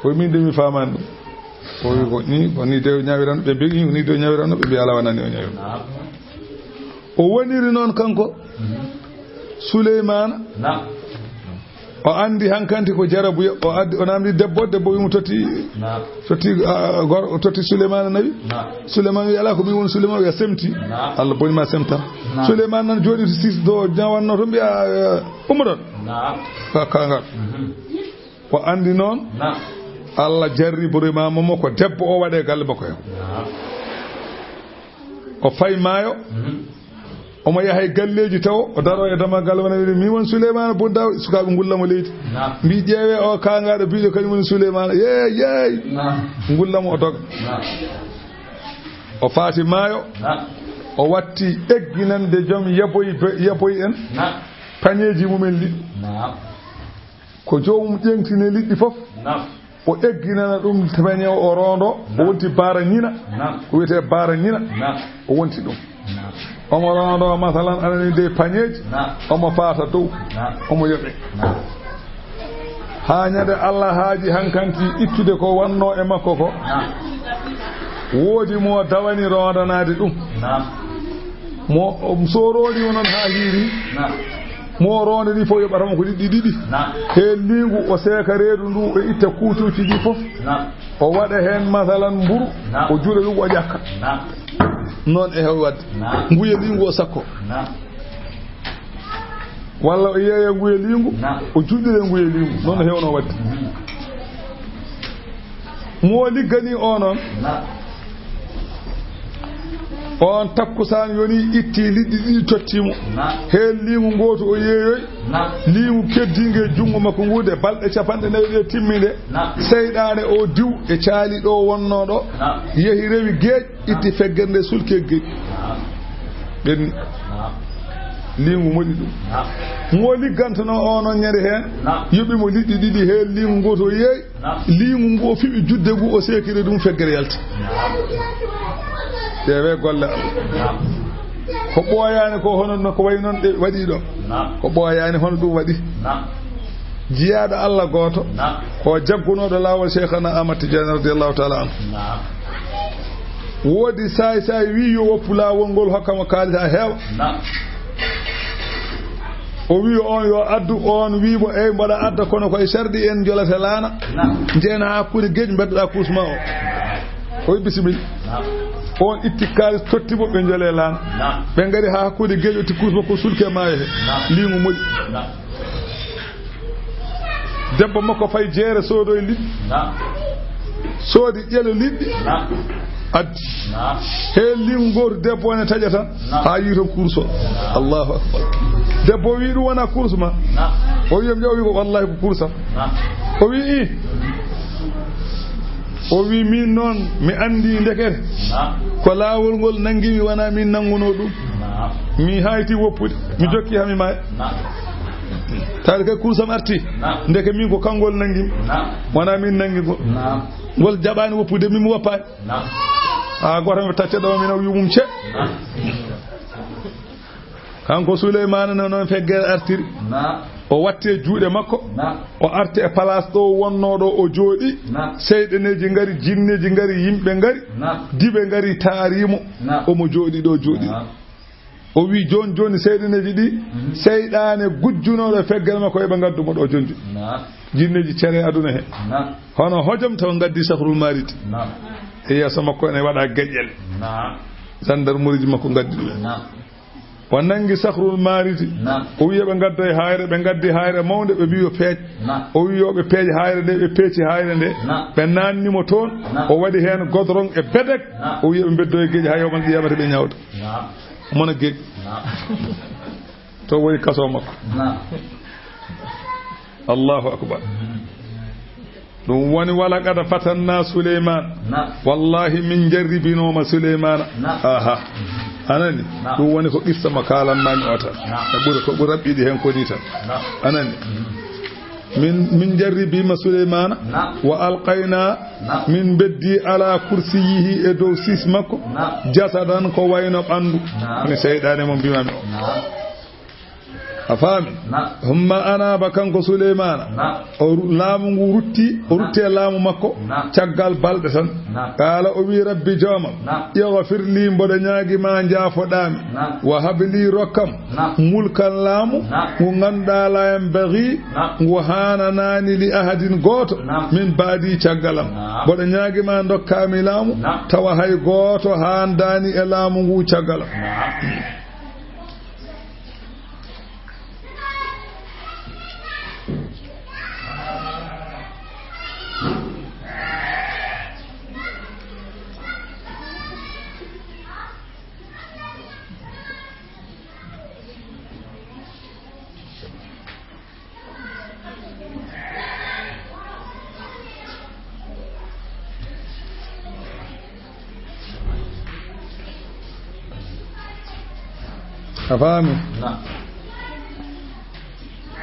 O wi, min de mi faamaani ɗum. O wi, ko ni, ko ni de o ñaawiranno? Ɓe mbii, ni de o ñaawiranno? Ɓe mbii, alaa, wonaa ni o ñaawir. O woniri noon kanko Suleymaana. O anndi hankanti ko jarabuya. O addi, o naamndi debbo, debbo wi mo totti, totti, ah, gor-, o totti Suleymaana nawi. Suleymaana wi, alaa, ko min woni Suleymaana, wi a semti. Allah boni ma semta. Suleymaana nan jooɗi to sis do ñawanno to mbiya, eh, ummo ɗon. Ka, ka ngal. O anndi noon, Allah jarriborimaama mo ko debbo o waɗe galle makko heen. O fay maayo, omo yaha e galleeji taw, o daro e damal galle wona wiide, "Min won Suleymaana Bun Daawuda." Sukaaɓe ngulla mo leydi. Mbii, "Ƴeewe o kaangaaɗo biiɗo kañum woni Suleymaana." Yeey, yeey. Ngulla mo o doga. O faati maayo, o watti egginande joom yaboy be-, yaboy en pañeeji mumen liɗɗi. Ko joomum ƴeŋtine liɗɗi fof, o egginana ɗum peñe o, o roondo, o wonti baara ñina, ko wiyetee baara ñina, o wonti ɗum. Omo roondo, masalan, aɗa nani de pañeeji, omo faata dow, omo yoɓe. Haa ñande Allah haaji hankanti ittude ko wonno e makko ko, woodi mo dawani roondanaade ɗum. Mo, so roondii o noon haa hiiri, mo o roondanii fof yoɓata mo ko liɗɗi ɗiɗi. Heen liingu o seeka reedu ndu, o itta kuucuuci ɗi fof. O waɗa heen, masalan, mburu, o juuɗa ɗum, o ƴakka. Noon e heewi waɗde. Nguya liingu o sakko. Walla o yeeya nguya liingu, o juuɗira nguya liingu. Noon o heewno waɗde. Mo o liggani o noon, on takkusaan yoni, itti liɗɗi ɗiɗi totti mo. Heen liingu ngootu o yeeyoy. Liingu keddiingu e junngo makko ngu, nde balɗe capanɗe nayi ɗe timminde, seyɗaane o diw e caali ɗo wonnoo ɗo, yehi rewi geeƴ, itti feggere nde, sulki e geeƴ. Ɓenni. Liingu moɗi ɗum. Ngo liggantono o noon ñande heen, yoɓi mo liɗɗi ɗiɗi, heen liingu ngootu o yeeyi. Liingu ngu o fiɓi judde ngu, o seekiri ɗum, feggere yalti. Ƴeewe golle Allah. Ko ɓooyaani ko, hono no ko wayi noon ɗe waɗi ɗo. Ko ɓooyaani, hono ɗum waɗi. Jiyaaɗo Allah gooto, ko jaggunooɗo laawol Cheikhana Ahmad Tidiane radiyallahu ta'ala anhu. Woodi saay saay wii yo woppu laawol ngol, hokka mo kaalis haa heewa. O wii on yo addu, on wii mo, "Eey, mbaɗa adda, kono ko e sarɗi en njolata laana. Njeena haa hakkunde geeƴ, mbeddoɗaa kuus ma o." O wi, "Bisimilla." On itti kaalis, totti mo, ɓe njole laana. Ɓe ngari haa hakkunde geeƴ, o itti kuus makko, sulke maayo he. Liingu moɗi. Debbo makko fay jeere, soodoy liɗɗi. Soodi ƴelo liɗɗi. Addi. He liingu ngootu, debbo ne taƴa tan. Haa yii toon kurus o. Allahu akbar. Debbo o wi, "Ɗum wona kurus ma?" O wi, "Yo mi ƴeew." O wi, "Ko wallahi ko kurus am." O wi, "Ih." O wi, "Min noon, mi anndi ndekete ko laawol ngol nanngimi, wonaa min nanngunoo ɗum. Mi hayti woppude, mi jokki haa mi maaya. Taade kay kurus am arti, ndeke min ko kanngol nanngimi, wonaa min nanngi ngol. Ngol jaɓaani woppude, min mi woppaani." Haa gooto mi tacca ɗo, min o yumum ce. Kanko Suleymaana no noon feggere artiri. O watti e juuɗe makko. O arti e palaas ɗo wonnoo ɗo o jooɗi. Seyɗaneeji ngari, jinneeji ngari, yimɓe ngari. Diɓe ngari, taari mo. Omo jooɗi ɗo jooɗi. O wi, "Jooni jooni, seyɗaneeji ɗi, seyɗaane gujjunooɗo e feggere makko, eɓe ngaddu mo ɗo jooni jooni." Jinneeji cere aduna he. Hono hojom taw ngaddi Sahrul Maridi. E yeeso makko ene waɗa geƴƴel. Gendarmerie ji makko ngaddi ɗum. O nanngi Sahrul Maridi. O wi, "Yo ɓe ngaddoy haayre." Ɓe ngaddi haayre mawnde, ɓe mbi, "Yo peej." O wi, "Yo ɓe peej haayre nde." Ɓe peeci haayre nde. Ɓe naanni mo toon. O waɗi heen godorong e bedek. O wi, "Yo ɓe mbeddo e geeƴi haa yawmal qiyamata, ɓe ñaawda." Mona geeƴi. To woni kaso makko. Allahu akbar. Ɗum woni, "Walaqad fatanna Suleymaan." Naam. Wallahi, min jarribinooma Suleymaana. Naam. Aha. Anani? Naam. Ɗum woni ko qissa mo kaalanmaami o tan. Naam. E ɓuri ko ɓuri raɓɓiɗi heen ko ni tan. Naam. Anani? Mhm. Min, min jarribiima Suleymaana. Naam. Wa alqayna, naam, min beddi ala kursiyihi, e dow siis makko. Naam. Jasadan, ko wayno ɓanndu. Naam. Woni seyɗaane mo mbimaami o. Naam. A faami? Naam. Humma anaba, kanko Suleymaana. Naam. O ru-, laamu ngu rutti, o rutti e laamu makko. Naam. Caggal balɗe tan. Naam. Qaala, o wi, "Rabbi, joomam. Naam. Ighfir li, mboɗo ñaagi ma, njaafoɗaami. Naam. Wa hab li, rokkam. Naam. Mulkan, laamu. Naam. Ngu ngannduɗaa, la yanbaghi, naam, ngu haananaani, li ahadin, gooto. Naam. Min ba'di, caggalam. Naam. Mboɗo ñaagi ma, ndokkaami laamu. Naam. Tawa hay gooto haandaani e laamu ngu caggalam." Naam. A faami? Naam.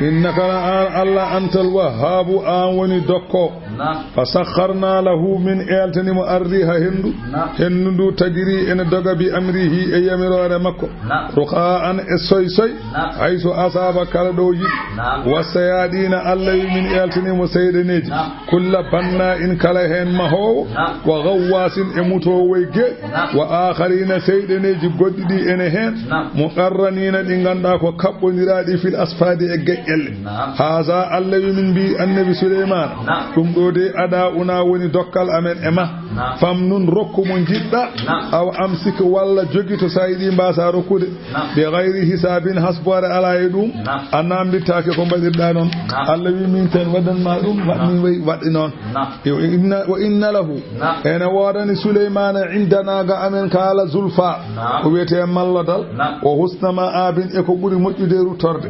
Innaka, la an Allah, antal wahhaabu, aan woni dokkoowo. Naam. Fa sakharna lahu, min eeltani mo arriiha henndu. Naam. Henndu ndu tajri ene doga bi amrihi e yamiroore makko. Naam. Rukha'an e soy soy. Naam. Haysu asaba kala ɗo yiɗi. Naam. Wa sayaɗina Allah wi min eeltani mo seyɗaneeji. Naam. Kulla banna in kala heen mahoowo. Naam. Wa ghawwasin e mutoowo e geeɗi. Naam. Wa akharina seyɗaneeji goɗɗi ɗi ene heen. Naam. Muqarranina ɗi ngannduɗaa ko kaɓɓondiraaɗi fil asfadi e geƴƴelle. Naam. Haza Allah wi min mbi annabi Suleymaana. Naam. Ɗum ɗo de ada una woni dokkal amen e ma. Naam. Famnun rokku mo njiɗɗa. Naam. Aw amsik walla jogito sa yiɗi mbasa rokkude. Naam. Bi ghayri hisabin hasboore ala e ɗum. Naam. A namdittaake ko mbaɗirɗa noon. Naam. Allah wi min ten waɗan ma ɗum, wa-, naam, min waɗi waɗi noon. Naam. Yo inna, wa inna lahu. Naam. Ene woodani Suleymaana indana ga amen kala zulfa. Naam. Ko wiyetee mallodal. Naam. Wa husna ma'abin e ko ɓuri moƴƴude ruttorde.